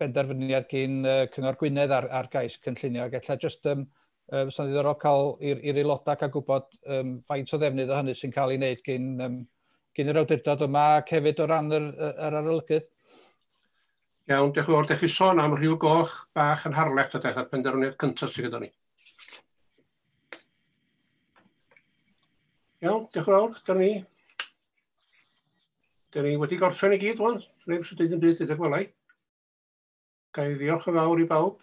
benderfyniad gyn Cyngor Gwynedd ar gais cynllunio, ac ella just fysa'n ddiddorol cael i'r aelodau cael gwybod faint o ddefnydd o hynny sy'n cael ei wneud gyn yr awdurdod yma ac hefyd o ran yr arolygydd. Iawn, diolch yn fawr. Diolch chi sôn am Rhiw Goch bach yn Harlech, a dechrau penderfyniad cyntaf sydd gyda ni. Iawn, diolch yn fawr. Dyna ni. Dyna ni wedi gorffen i gyd, wan. Neb sy'n dweud yn byd, ydych gwelai. Ga i ddiolch yn fawr i bawb.